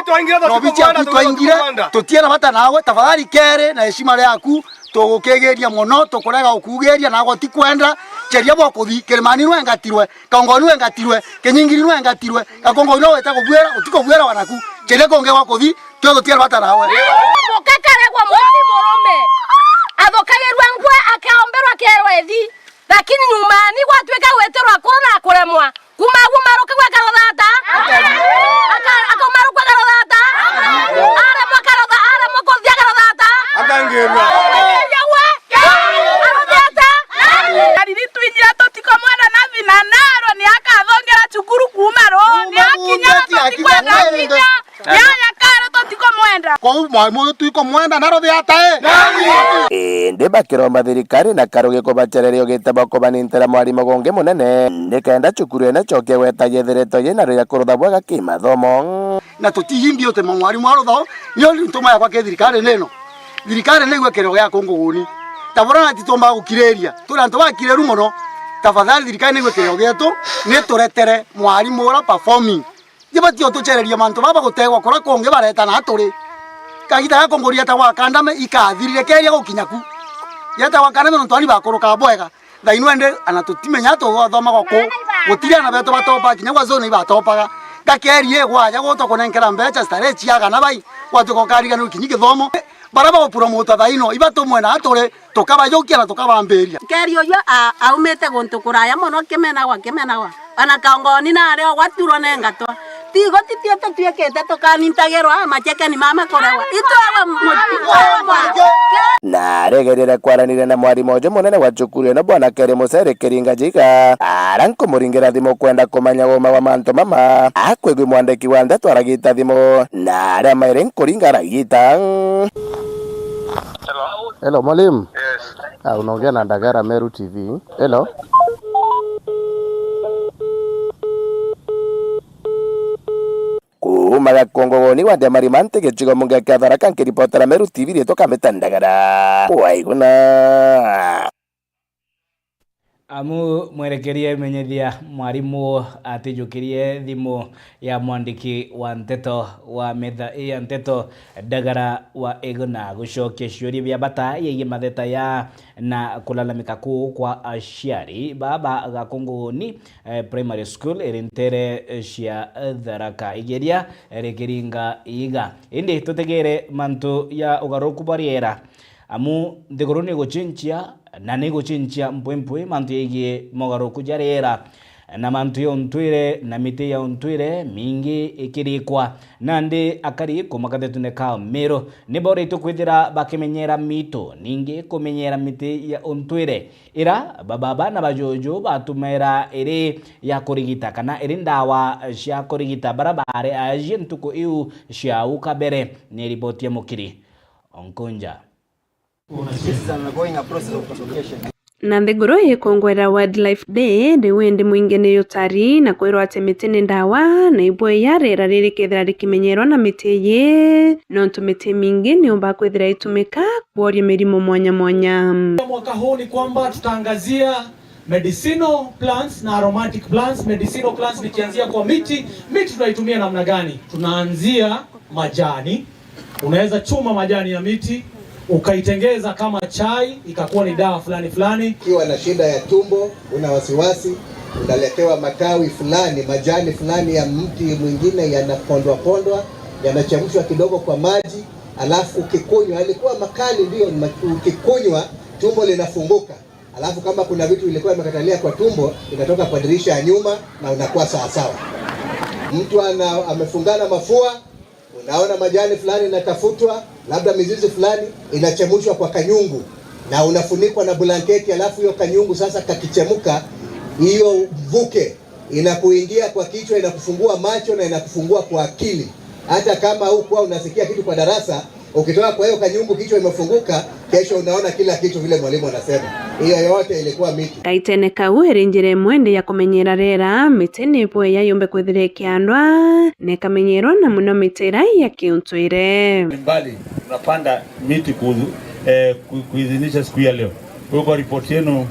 na obici yaku itwaingire, tutiena bata nawe, tafadhali kere na heshima riaku, tugukigiria mono, tukurega gukugiria, nago ti kwenda, ceria bwa kuthi, Kirimani nwengatirwe, Kongoni nwengatirwe, Kinyingiri nwengatirwe, Gakunguni no wite kubuira, utikubuira wanaku, ceria kungi gwa kuthi, twe tutiena bata nawe. Mukakaregwa muti murume, athukagirua ngwe, akaomberwa kerwa ithi. Lakini nyumani gwatuika gwitirwa akuru na kuremwa. Kuma agu maruke gwekara thata. Aka-, akaruka garo thata. Aremwa karo tha-, aremwa kuthia garo thata. Akangirwa. Akangirwa we. Aruthia ata? Kariri twinjira tutikomwenda na thina naro ni akathongera cukuru kuma ru. Ni akinya na tutikwenda kinya. Yaya karo tutikomwenda. Kou mwarimu uyu twikomwenda na ruthi ata i? Indi bakiromba thirikari na karugi kubacereria ugite bwa kubanintira mwarimu gungi munene, nikenda cukuru ene cokie gweta yithiritwe yina ruya kurutha bwega kimathomo. Na tutihimbi utema mwarimu aruthao, nio ntuma yakwa ki thirikari nino. Thirikari nigue kireo gia kunguguni. Tabura na titumba gukiriria. Turi antu bakiriru mono. Tafadhali thirikari nigue kireo gietu, nituretere mwarimu ura performing. Ibati utucereria mantu baba gutegwa kura kungi baretana aturi. Kagita gako nguri yetagwa Kandame ikathirire keria gukinya ku. Yetagwa Kandame nontu ani bakuruka bwega. Thaino ende ana tutimenya tugothoma goku. Gutiri ana betu batopa kinya gwa zone ibatopaga. Gakerie gwaja guto kunenkera mbecha starehe ciaga na bai. Gwatuka ukariganirwa kinyi githomo. Bara bagupromote thaino ibatumwe na aturi. Tukabajukia na tukabambiria. Keri uyu a-, aumite guntu kuraya mono, Kimenagwa, Kimenagwa. Ana Kongoni nario gwaturwo ni ngatwa. Tigo titio tutuikite tukanintagirwa, a, machekeni mama kurewa. Itwewe mu-, itwewe mwa-, na aregerire kwaranire na mwarimu uju munene wa cukuru ino, Bwana Keri Mucere Kiringa Jiga, ara nkumuringira thimu kwenda kumenya uma wa mantu mama. Akwigwi mwandiki wa ndeto aragita thimu, na aria mairi nkuringa aragita. Hello. Hello, mwalimu. Yes. Ah, unaongea na Ndagara, Meru T V. Hello. Kuuma Gakunguguni wa Ndemari Manti gicigo mbunge kia Tharaka, nkiripotera Meru T V, riitwa Kamita Ndagara. Waiguna. Amu mwerekerie imenyithia, mwarimu atijukirie thimu ya mwandiki wa nteto wa metha ya nteto Ndagara wa Iguna gucokia ciuria bia bata yegii matheta ya na kulalamika kuu kwa aciari baba Gakunguni, eh, Primary School iri ntere cia Tharaka Igeria rikiringa iiga. Indi tutegere mantu ya ugaruruku bwa riera. Amu nthiguru ni igucinchia, na ni igucinchia mpwimpwi mantu yegii mogaruruku ja riera, na mantu ya untwire na miti ya untwire mingi ikirikwa, nandi akari kuuma katetune ka Meru ni boritwe kwithira bakimenyera miitu, ningi kumenyera miti ya untwire ira bababa na bajuju batumaira iri ya kurigita kana iri ndawa cia kurigita bara baari aajie ntuku iu cia au kabere. Ni riboti ya Mukiri Onkunja. Na nthiguru ikungwera Wildlife Day, riu indi mwingi ni utari na kwirwa ati miti ni ndawa, na ibwe ya riera riri kethira rikimenyerwa na miti iyi, nontu miti mingi ni yumba kwithira itumika kworia mirimo mwanya mwanya. Mwaka huu ni kwamba tutaangazia medicinal plants na aromatic plants. Medicinal plants nikianzia kwa miti, miti tunaitumia namna gani? Tunaanzia majani. Unaweza chuma majani ya miti, ukaitengeza kama chai, ikakuwa ni dawa fulani fulani. Ukiwa na shida ya tumbo, una wasiwasi, unaletewa matawi fulani, majani fulani ya mti mwingine yanapondwa pondwa, yanachemshwa kidogo kwa maji, alafu ukikunywa, yalikuwa makali ndio, ma-, ukikunywa, tumbo linafunguka. Alafu kama kuna vitu ilikuwa imekatalia kwa tumbo, inatoka kwa dirisha ya nyuma na unakuwa sawa sawa. Mtu ana-, amefungana mafua, unaona majani fulani inatafutwa, labda mizizi fulani, inachemshwa kwa kanyungu na unafunikwa na blanketi, alafu hiyo kanyungu sasa kakichemuka, hiyo mvuke inakuingia kwa kichwa, inakufungua macho na inakufungua kwa akili. Hata kama hukuwa unasikia kitu kwa darasa, Ukitoka kwa hiyo kanyungu kichwa imefunguka, kesho unaona kila kitu vile mwalimu anasema. Hiyo yote ilikuwa miti. Kaitene kau iri njira imwe ndi ya kumenyera riera, miti ni bweya yumbe kwithira ikiandwa, na ikamenyerwa na muno miti ira ya kiuntwire. Mbali, tunapanda miti ku-, eh, ku-, kuidhinisha siku ya leo. Kwa hivyo ripoti yenu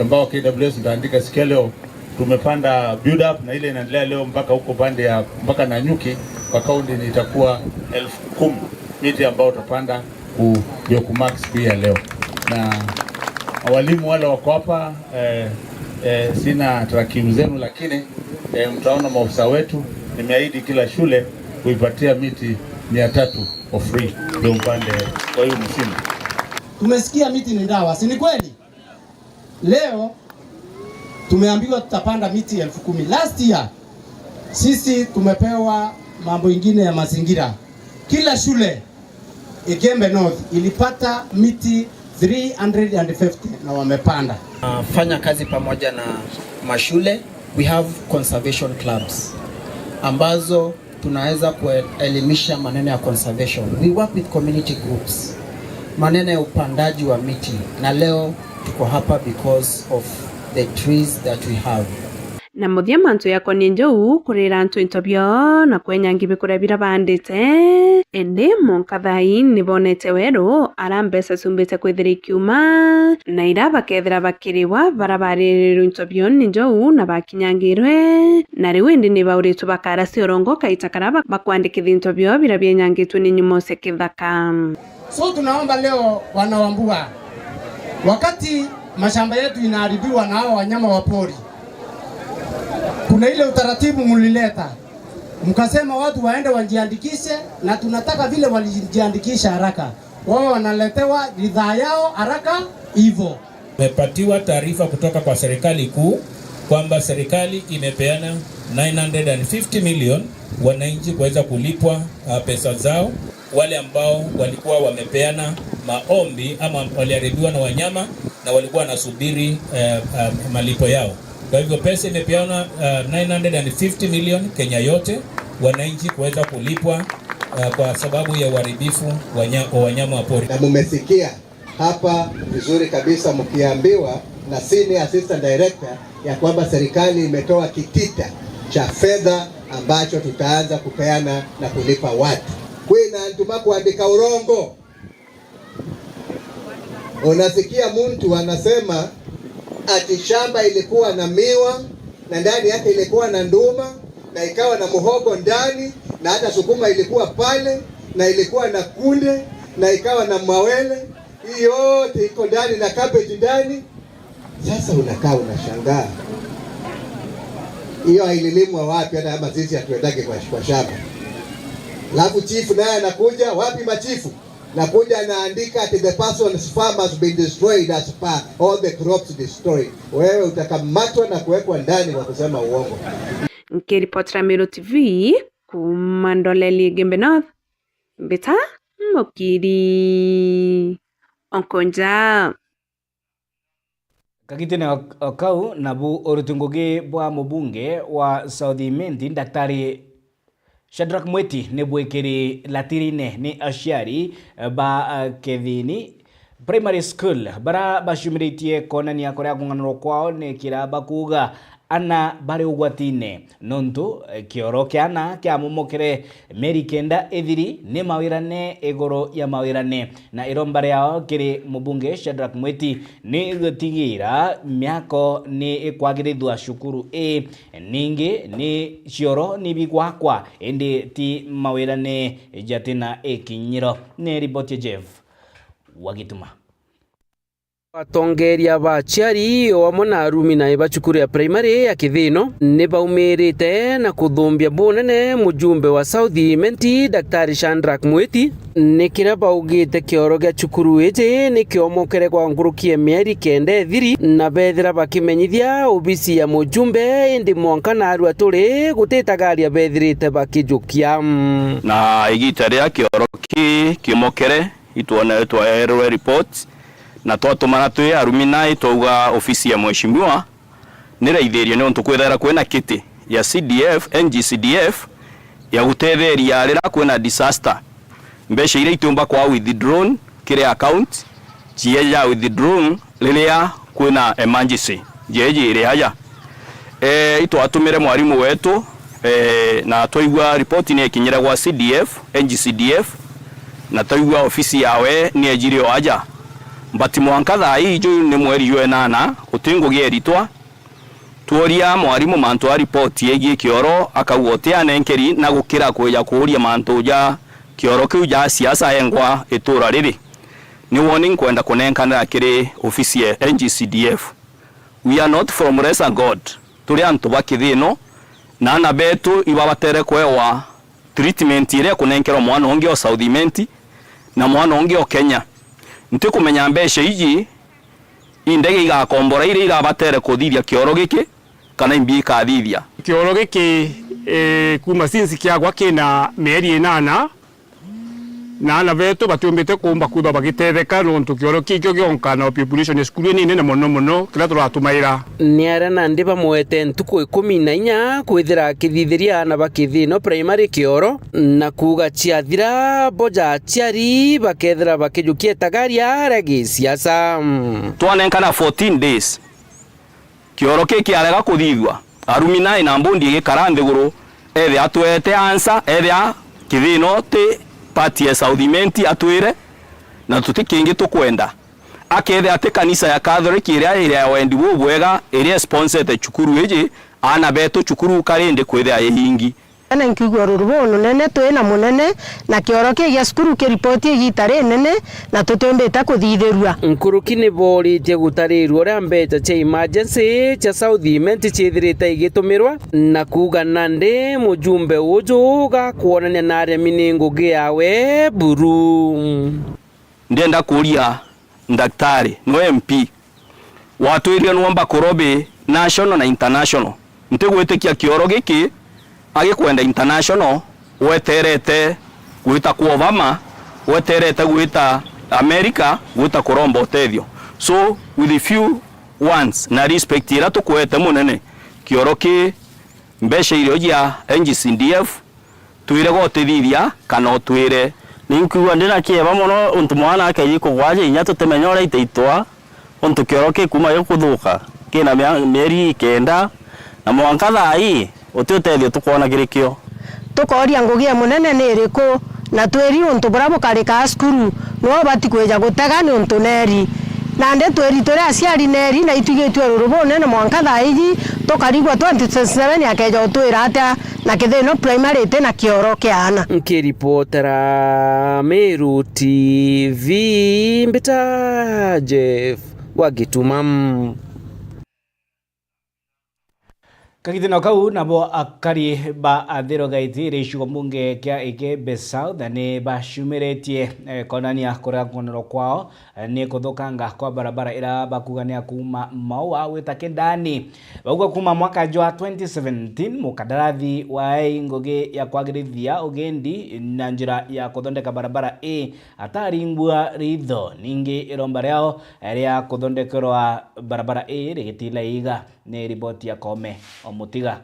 ambao K W S mtaandika siku ya leo, tumepanda build up na ile inaendelea leo mpaka huko pande ya, mpaka Nanyuki kwa kaunti ni itakuwa elfu kumi miti ambao utapanda ku-, ndio kumark siku hii ya leo. Na walimu wale wako hapa, eh, eh, sina tarakimu zenu, lakini, eh, mtaona maofisa wetu, nimeahidi kila shule kuipatia miti mia tatu for free ndio mpande kwa hiyo msimu. Tumesikia miti ni dawa, si ni kweli? Leo tumeambiwa tutapanda miti elfu kumi. Last year, sisi tumepewa mambo ingine ya mazingira. Kila shule, Igembe North, ilipata miti three hundred and fifty na wamepanda. Fanya kazi pamoja na mashule. We have conservation clubs ambazo tunaweza kuelimisha maneno ya conservation. We work with community groups, maneno ya upandaji wa miti, na leo tuko hapa because of the trees that we have. Na muthia mantu yakonie njou kurira antu into bio na kwenya ngibi kuria bira bandite, indi mwanka thaa ii ni bonete weru ara mbeca ciumbite kwithira ikiuma, na ira bakethira bakiriwa bara baririrwe into bio ni njou na bakinyangirwe, na riu indi ni bauritwe bakara ciongo kaita kara ba-, bakwandikithia into bio bira bienyangitwe ni nyumo cia kithaka. So tunaomba leo, wana wa mbuga, wakati mashamba yetu inaharibiwa na hao wanyama wa pori, kuna ile utaratibu mulileta, mkasema watu waende wajiandikishe, na tunataka vile walijiandikisha haraka, wao wanaletewa ridhaa yao haraka hivyo. Tumepatiwa taarifa kutoka kwa serikali kuu kwamba serikali imepeana nine hundred and fifty million wananchi kuweza kulipwa, uh, pesa zao, wale ambao walikuwa wamepeana maombi ama waliharibiwa na wanyama na walikuwa wanasubiri, eh, eh, malipo yao. Kwa hivyo pesa imepeana, uh, nine hundred and fifty million Kenya yote, wananchi kuweza kulipwa, uh, kwa sababu ya uharibifu wa nya-, wa wanyama wa pori. Na mumesikia hapa vizuri kabisa mkiambiwa na Senior Assistant Director ya kwamba serikali imetoa kitita cha fedha ambacho tutaanza kupeana na kulipa watu. Kwina antu makwandika urongo. Unasikia mtu anasema ati shamba ilikuwa na miwa na ndani yake ilikuwa na nduma na ikawa na muhogo ndani na hata sukuma ilikuwa pale na ilikuwa na kunde na ikawa na mawele, hii yote iko ndani na cabbage ndani. Sasa unakaa unashangaa, hiyo ililimwa wapi? Hata kama sisi hatuendake kwa, kwa shamba. Alafu chifu naye anakuja, wapi machifu? Nakuja anaandika ati the person's farm has been destroyed as per all the crops destroyed. Wewe utakamatwa na kuwekwa ndani kwa kusema uongo. Nkiripotera Meru T V kuuma Ndoleli Igembe North, mbita Mukiri Onkonja. Kagitene o, o kau, nabu uruti ngugi bwa mubunge wa South Imenti, Daktari Shadrack Mwiti, ni bwikiri latirine ni aciari ba, uh, Kethini Primary School, bara bacumiritie konania kuria kung'anurwa kwao ni kira bakuuga ana bari ugwatine. Nontu, eh, kioro kia ana kiamomokere mieri kenda ithiri, ni mawirane iguru ya mawirane, na iromba riao kiri mubunge Shadrack Mwiti ni gutigira miako ni ikwagirithua cukuru ii, ningi ni cioro ni bigwakwa, indi ti mawirane jatina ikinyiro. Ni riboti ya Jeff Wagituma. Atongeria ba aciari o amwe na arumi na ba cukuru ya primary ya Kithino ni baumirite na kuthumbia bunene mujumbe wa South Imenti, Daktari Shadrack Mwiti, ni kiria baugite kioro gia cukuru iji ni kiomokere kwa nkuruki ya mieri kenda ithiri, na bethira bakimenyithia obisi ya mujumbe, indi mwanka naarua turi gutitagaria bethirite bakijukia. Na igita riria kioro ki kiomokere, itwone-, twaerwe report, na twatumana twi alumni, twauga ofisi ya mheshimiwa ni raithirio, niuntu kwithaira kwina kiti ya C D F, N G C D F, ya gutetheria riria kwina disaster. Mbeca iria itiumba kwa withdrawn kiri account, cieja withdrawn riria kwina emergency. Njeji iri aja. Eh, itwatumire mwarimu wetu, eh, na twaigua ripoti ni ikinyire gwa C D F, N G C D F, na twaigua ofisi yawe ni ejire o aja. But mwanka thaa ii ju ni mweri jwa enana, guti ngugi eritwa. Tworia mwarimu mantu a ripoti yegie kioro, akauga uti anenkeri na gukira kwija kuuria mantu ja kioro kiu ja siasa engwa itura riri. Ni warning nkwenda kunenkanira kiri ofisi ya N G C D F. We are not from lesser God. Turi antu ba kithino, na ana betu ibabatere kwewa treatment iria ikunenkerwa mwana ungi o South Imenti na mwana ungi o Kenya. Ntikumenya mbeca iji indege igakombora iria irabatere kuthithia kioro giki, kana imbi ikathithia. Kioro giki, eh, kuma since kiagwa kina mieri inana, na ana betu batiumbite kuumba kwithwa bagitetheka, nontu kioro kikio gionka na population ya cukuru ni nene mono mono, kiria turatumaira. Ni aria nandi bamwete ntuku ikumi na inya kwithira akithithiria ana ba Kithino Primary kioro, na kuuga ciathira, bo ja aciari bakethira bakijukia itagaria ria gisiasa. Twanenkana fourteen days, kioro ki kiarega kuthithua, alumni na board igikara nthiguru, ethia atwete answer, ethia Kithino ti part ya South Imenti atwire, na tuti kingi tukwenda. Akethia ati kanisa ya Catholic iria iri ya wendi bubwega, iria sponsete cukuru iji, ana betu cukuru karindi kwithia ihingi. Ene nkiigua ruru bunene, twi na munene, na kioro kii gia cukuru kiripoti igiita rinene, na tutiumbite kuthithirua. Nkuruki ni booritie gutarirua uria mbeca cia emergency cia South Imenti ciithirite igitumirwa, na kuuga nandi mujumbe uju ugakwonania na aremi ni ngugi yawe buru. Ndienda kuuria Ndaktari, nwe M P, watwirire nuumba kurobi national na international. Ntigwitikia kioro giki agikwenda international, weterete gwita kwa Obama, weterete gwita America, gwita kuromba utethio. So, with the few ones na respect iria tukwete munene, kioro ki mbeca irio cia N G C D F, twire gotithithia kana utwire. Ninkwigua ndina kieba mono untu mwana akeji kugwaja inya tutimenya uria itaitwa, untu kioro kikuma gikuthuka kina mia-, mieri ikenda, na mwanka thaa ii uti utethio tukwona kiri kio. Tukooria ngugi ya munene ni iriku, na twiri untu buria bukarikaa cukuru, niwe ubati kwija gutega niuntu neeri. Nandi twiri turi aciari neeri, na itwigitue ruru bunene mwanka thaa iji, tukarigwa twenty twenty-seven akeja utwira atia, na Kithino Primary iti na kioro kia aana. Nkiripotera Meru T V, mbita Jeff wa Gituma. Kagitino kau nabo akari ba Athiru Gaiti iri gicigo mbunge kia Igembe South ni bacumiritie, eh, konania kurega kuonerwa kwao, eh, ni kuthukanga kwa barabara ira bakuuga ni ya kuuma Maua gwita Kindani. Bauga kuuma mwaka jwa twenty seventeen, mukandarathi wa ngugi ya kwagirithia ugendi na njira ya kuthondeka barabara ii ataringwa ritho. Ningi iromba riao, eh, ria kuthondekerwa barabara ii rigitila iiga. Ni riboti ya Koome Omutiga.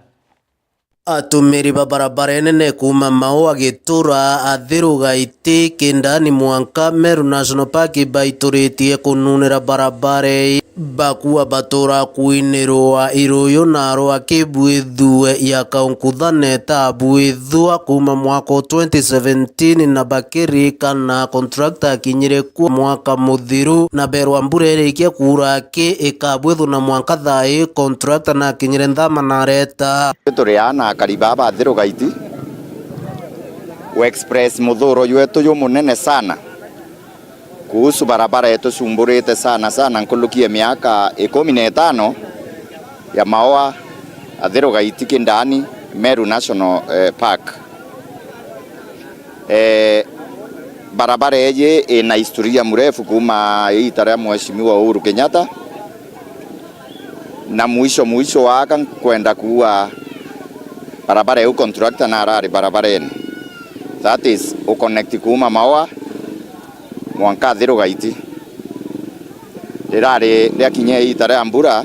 Atumiri ba barabara inene kuuma Maua Gitura, Athiru Gaiti, Kindani mwanka Meru National Park baituritie kununira barabara ii, bakua batura kuinirwa iruyu na rwa kibwithue ya kaunkuthane ta bwithua kuuma mwaka o twenty seventeen na bakirika na contractor akinyire kuo mwaka muthiru, na berwa mbura irikia kuura ki ikabwithwa na mwanka thaa ii contractor na akinyire nthama na areta. Turi aana akari baa ba Athiru Gaiti, ku express muthuuro jwetu jumunene sana kuhusu barabara itusumburite sana sana nkuruki ya miaka ikumi na itano ya Maua, Athiru Gaiti, Kindani, Meru National, eh, Park. Eh, barabara iji ina historia mrefu kuuma iita ria Mheshimiwa Uhuru Kenyatta, na mwisho mwisho waka nkwenda kuua barabara iu contractor na arari barabarene. That is, u connect kuuma Maua mwanka Athiru Gaiti. Rirari riakinya iita ria mbura,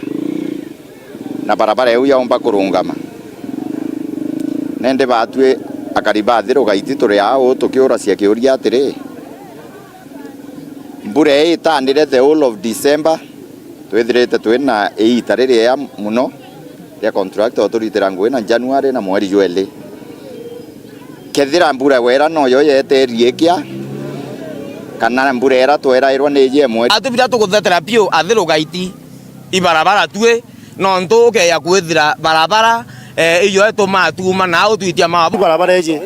na barabara iu yaumba kurungama. Nindi batwi Akari ba Thiru Gaiti turi au tukiuracia kiuria atiri, mbura ii itandire the whole of December, twithirite twi na iita ririega muno ria contractor uturitira ngugi na January na mweri jweli. Kethira mbura wera noyo yeterie ikia, kana mbura ira twerairwa ni iji e mweri. Atubira tuguthetera biu Athiru Gaiti ibarabara tui, nontu ukeya kwithira barabara, eh, iyo itumaa tuuma na au twitia mawa. Barabara iji,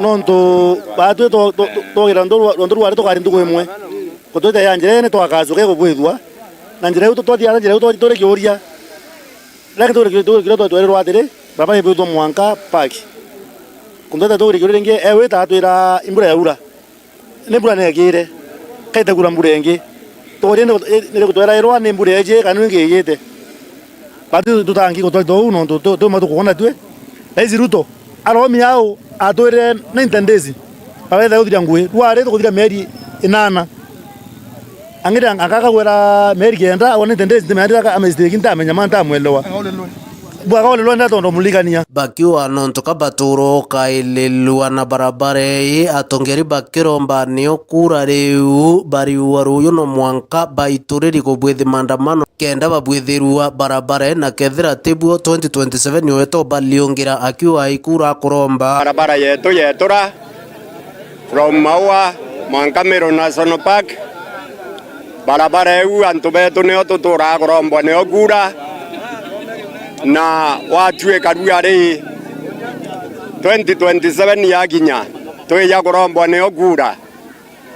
nontu batwi twogira rwontu rwari tukari ntuku imwe, gutwite ya njira ii ni twakacuke kubwithua, na njira iu twathiaga njira iu twa-, turi kiuria. Lakini tugire kiuria, tugire kiuria, twa-, twererwa atiri, barabara ibwithua mwanka park. Kuntweta tugire kiuria ringi, ewe ita atwira imbura yaura. Ni mbura neekire, kaite kura mbura ingi. Tuurie ni, ni gutwerairwa ni mbura eeji kana ni ingi iijite. Batu tutangi gutwarithwa uu nontu tu-, tuma tukwona tui. Raisi Ruto aromia au atwirire ninety days. Babaitha guthiria ngugi. Rwari tukuthira mieri inana. Ang'ire ang-, angakagwira mieri kenda, one ten days, ntimeandira ka-, amistake, ntamenya ma, ntamwelewa. Bwagaulilwe nda tondu muligania. Bakiuga nontu ka batuura ukaililwa na barabara ii, atongeri bakiromba nio kuura riu bariua ruuyu no mwanka baituriri kubwithi maandamano kenda babwithirua barabara ii, na kethira tibuo twenty twenty-seven weto baliungira, akiuga ikuura akuromba. Barabara yetu yetura from Maua mwanka Meru National Park. Barabara iu antu betu nio tuturaa kurombwa nio kuura, na watuika rua ri twenty twenty-seven yakinya, twija kurombwa nio kuura,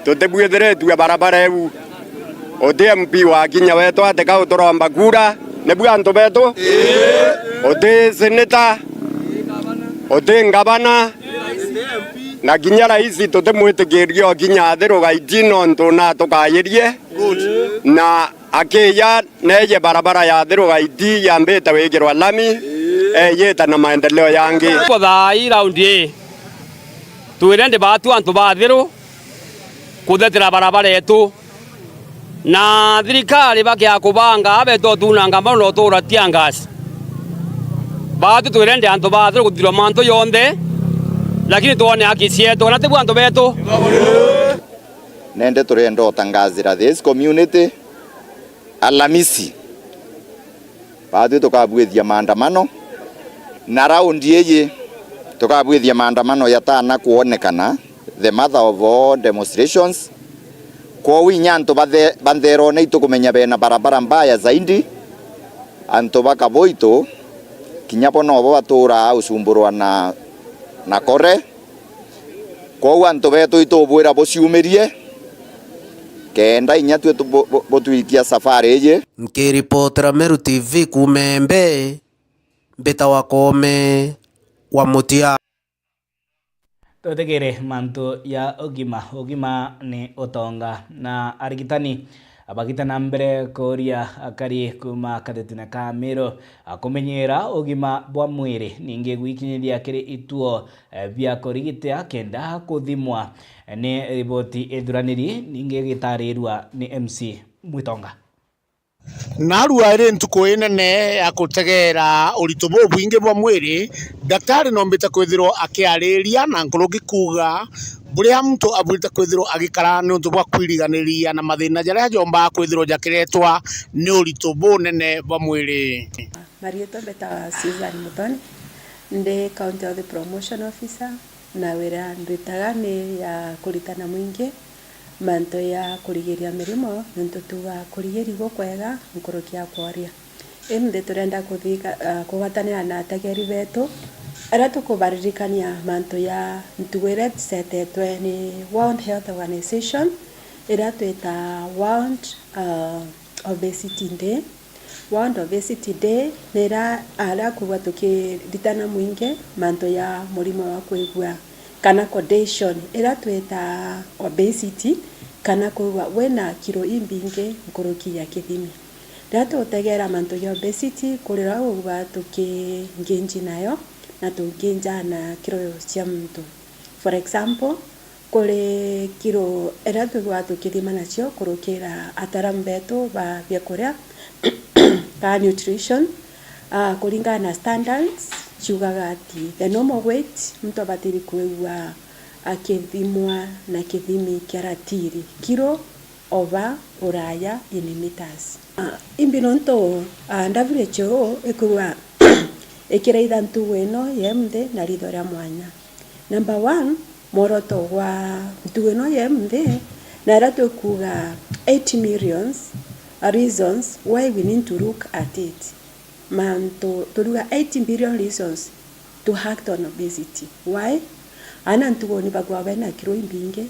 tutibwithiritue barabara iu. Uti M P wa Kinya wetu atika uturomba kuura, nibu antu betu? Uti seneta, uti ngavana, na kinya raisi tutimwitikirie ukinya Athiru Gaiti nontu natukayirie. Na akija neeje barabara ya Athiru Gaiti yambite wikirwa lami, eejite na maendeleo yangi. Thaa ii raundi ii, twire ndi batu antu ba Athiru kuthetera barabara yetu. Na thirikari bakia kubanga, beto tunanga mbao no tuura tear gas. Batu twire ndi antu ba Athiru kuthirwa mantu jonthe, lakini twone haki cietu, kana tibu antu betu? Nende turenda utangazira this community, Alamisi, batwi tukabwithia maandamano, na raundi iji tukabwithia maandamano yatana kwonekana, the mother of all demonstrations. Kwou inya antu bathe-, ba ntherone itukumenya bena barabara mbaya zaidi, antu ba Kaboito, kinya bo nobo baturaa ucumburwa na, na kore. Kwou antu betu itubwira buciumirie, kenda inya twi tu-, bu-, bu-, butwikia safari iji. Nkiripotera Meru T V kuuma Embe, mbitawa Koome wa Mutia. Tutigire mantu ya ugima. Ugima ni utonga, na arigitani bagita na mbere kuuria akari kuuma katetine ka Meru kumenyera ugima bwa mwiri, ningi gwikinyithia kiri ituo eh, bia kurigita kenda kuthimwa ni riboti ithuraniri, ningi gitarirua ni M C Mwitonga. Narua iri ntuku inene ya kutegeera urito bubwingi bwa mwiri, daktari noombite kwithirwa akiariria na nkuruki kuuga buria muntu abwirite kwithirwa agikara niuntu bwa kwiriganiria na mathina jaria joombaga kwithirwa jakiretwa ni urito bunene bwa mwiri. Marietwa mbetawa Susan Muthoni, ndi County Health Promotion Officer, na wira ndutaga ni ya kuritana mwingi mantu ya kurigiria mirimo, nontu tuga kurigiri gukwega nkuruki ya kworia. Indi turenda kuthika, ah, kugwatanira na ategeri betu, aria tukubaririkania mantu ya ntugo iria cicetetwe ni World Health Organization, iria twita World, ah, Obesity Day. World Obesity Day ni ira, aria kwigua tukiritana mwingi mantu ya murimo wa kwigua kana condition iria twita obesity, kana kwigua wina kiro imbingi nkuruki ya kithimi. Riria tugutegera mantu ja obesity, kuri riria wigua tukinginji nayo na tunginja na kiro cia muntu. For example, kuri kiro iria twigua tukithima nacio kurukira ataaramu betu ba biakuria, kana nutrition, ah, kuringana na standards, ciugaga ati the normal weight, muntu abatiri kwigua akithimwa na kithimi kia ratiri, kiro, ova, uraya, in meters. Ah, imbi nontu, ah, W H O ikwigua ikiraitha ntugo ino ya nthi na ritho ria mwanya. Number one, mworoto gwa ntugo ino ya nthi, na iria tukuuga eight millions reasons why we need to look at it. Mantu, turuga eight billion reasons to act on obesity. Why? Aana ntugo ni bagwa bena kiro imbingi,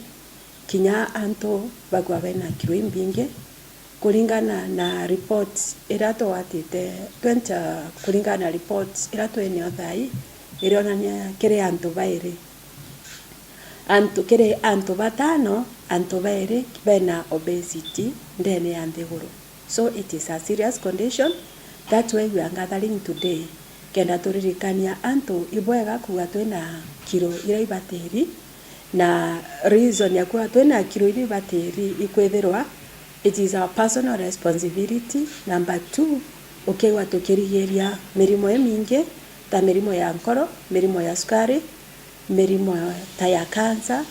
kinya antu bagwa bena kiro imbingi, kuringana na report iria twatite, twenty, kuringana na report iria twinayo thaa ii, irionania kiri antu bairi. Antu, kiri antu batano, antu bairi bena obesity ndene ya nthiguru. So it is a serious condition. That's why we are gathering today, kenda turirikania antu ibwega kuuga twina kiro iria ibatiri, na reason ya kuuga twina kiro iria ibatiri ikwithirwa it is our personal responsibility. Number two, ukigwa tukirigiria mirimo imingi ta mirimo ya nkoro, mirimo ya sukari, mirimo ta ya cancer,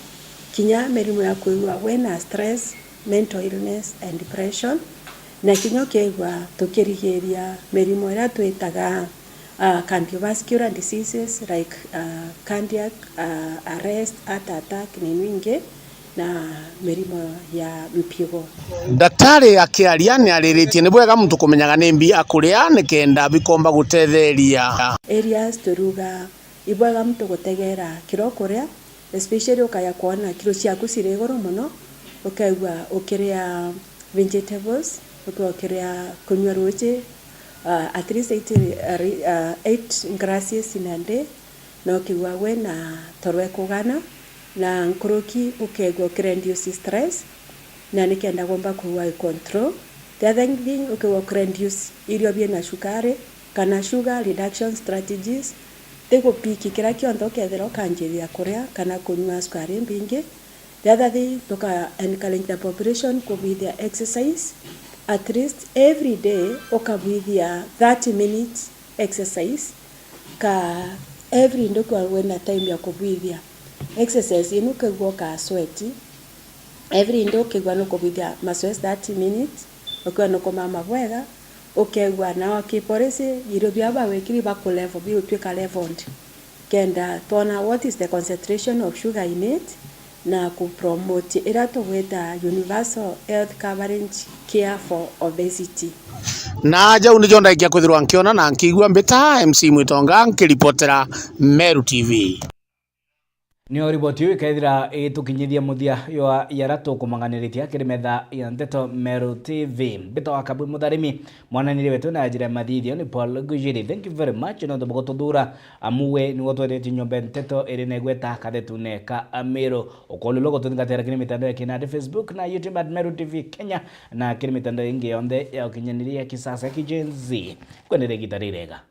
kinya mirimo ya kwigua wina stress, mental illness and depression, na kinya ukigua tukirigiria mirimo iria twitaga, ah, cardiovascular diseases like, ah, cardiac, ah, arrest, heart attack, na ino ingi, na mirimo ya mpigo. Daktari akiaria ni ariritie ni bwega muntu kumenyaga ni mbi akuria ni kenda bikomba gutetheria. Areas turuga ibwega muntu gutegera kiro kuria, especially ukaya kwona kiro ciaku ciri iguru mono, ukaigua ukiria vegetables, ukaigua ukiria kunyua ruuji, uh, at least eight, uh, ri-, uh, eight glasses in a day, na ukaigua wina toro ekugana, na nkuruki ukaigua ukireduce stress, na nikenda gomba kwigua i control. The other thing, ukigwa kureduce irio biina cukari, kana sugar reduction strategies, ti gupiki kiria kionthe ukethira ukanjiria kuria kana kunyua cukari imbingi. The other thing, tuka encourage the population kubwithia exercise, at least every day ukabwithia thirty minutes exercise, ka every day ukiwa wina time ya kubwithia exercise inu, ukigwa uka sweat, every day ukigwa nukubwithia masweat thirty minutes, ukiwa nukumama bwega, ukegwa nao ki policy, irio bia bawikiri baku level, bigutwika leveled. Kenda twona what is the concentration of sugar in it, na ku promote iria tugwita universal health coverage care for obesity. Na jau nijo ndaikia kwithirwa nkiona na nkiigua mbita M C Mwitonga nkiripotera Meru T V. Nio riboti iu ikaithira itukinyithia muthia jwa yara tukumang'aniritia kiri metha ya nteto Meru T V. Mbita wa Kabwi Mutharimi, mwananiri wetu na njira ya mathithio ni Paul Gujiri. Thank you very much nontu bwa gututhuura, amu we niwe utweretie nyomba ya nteto iri na igweta kathetune ka Meru. Ukolilwa gututhingatira kiri mitandao ya kinandi, Facebook na YouTube at Meru T V Kenya, na kiri mitandao ingi yonthe ya ukinyaniria ya kisasa ya ki Gen Z. Kwenderea igita rirega.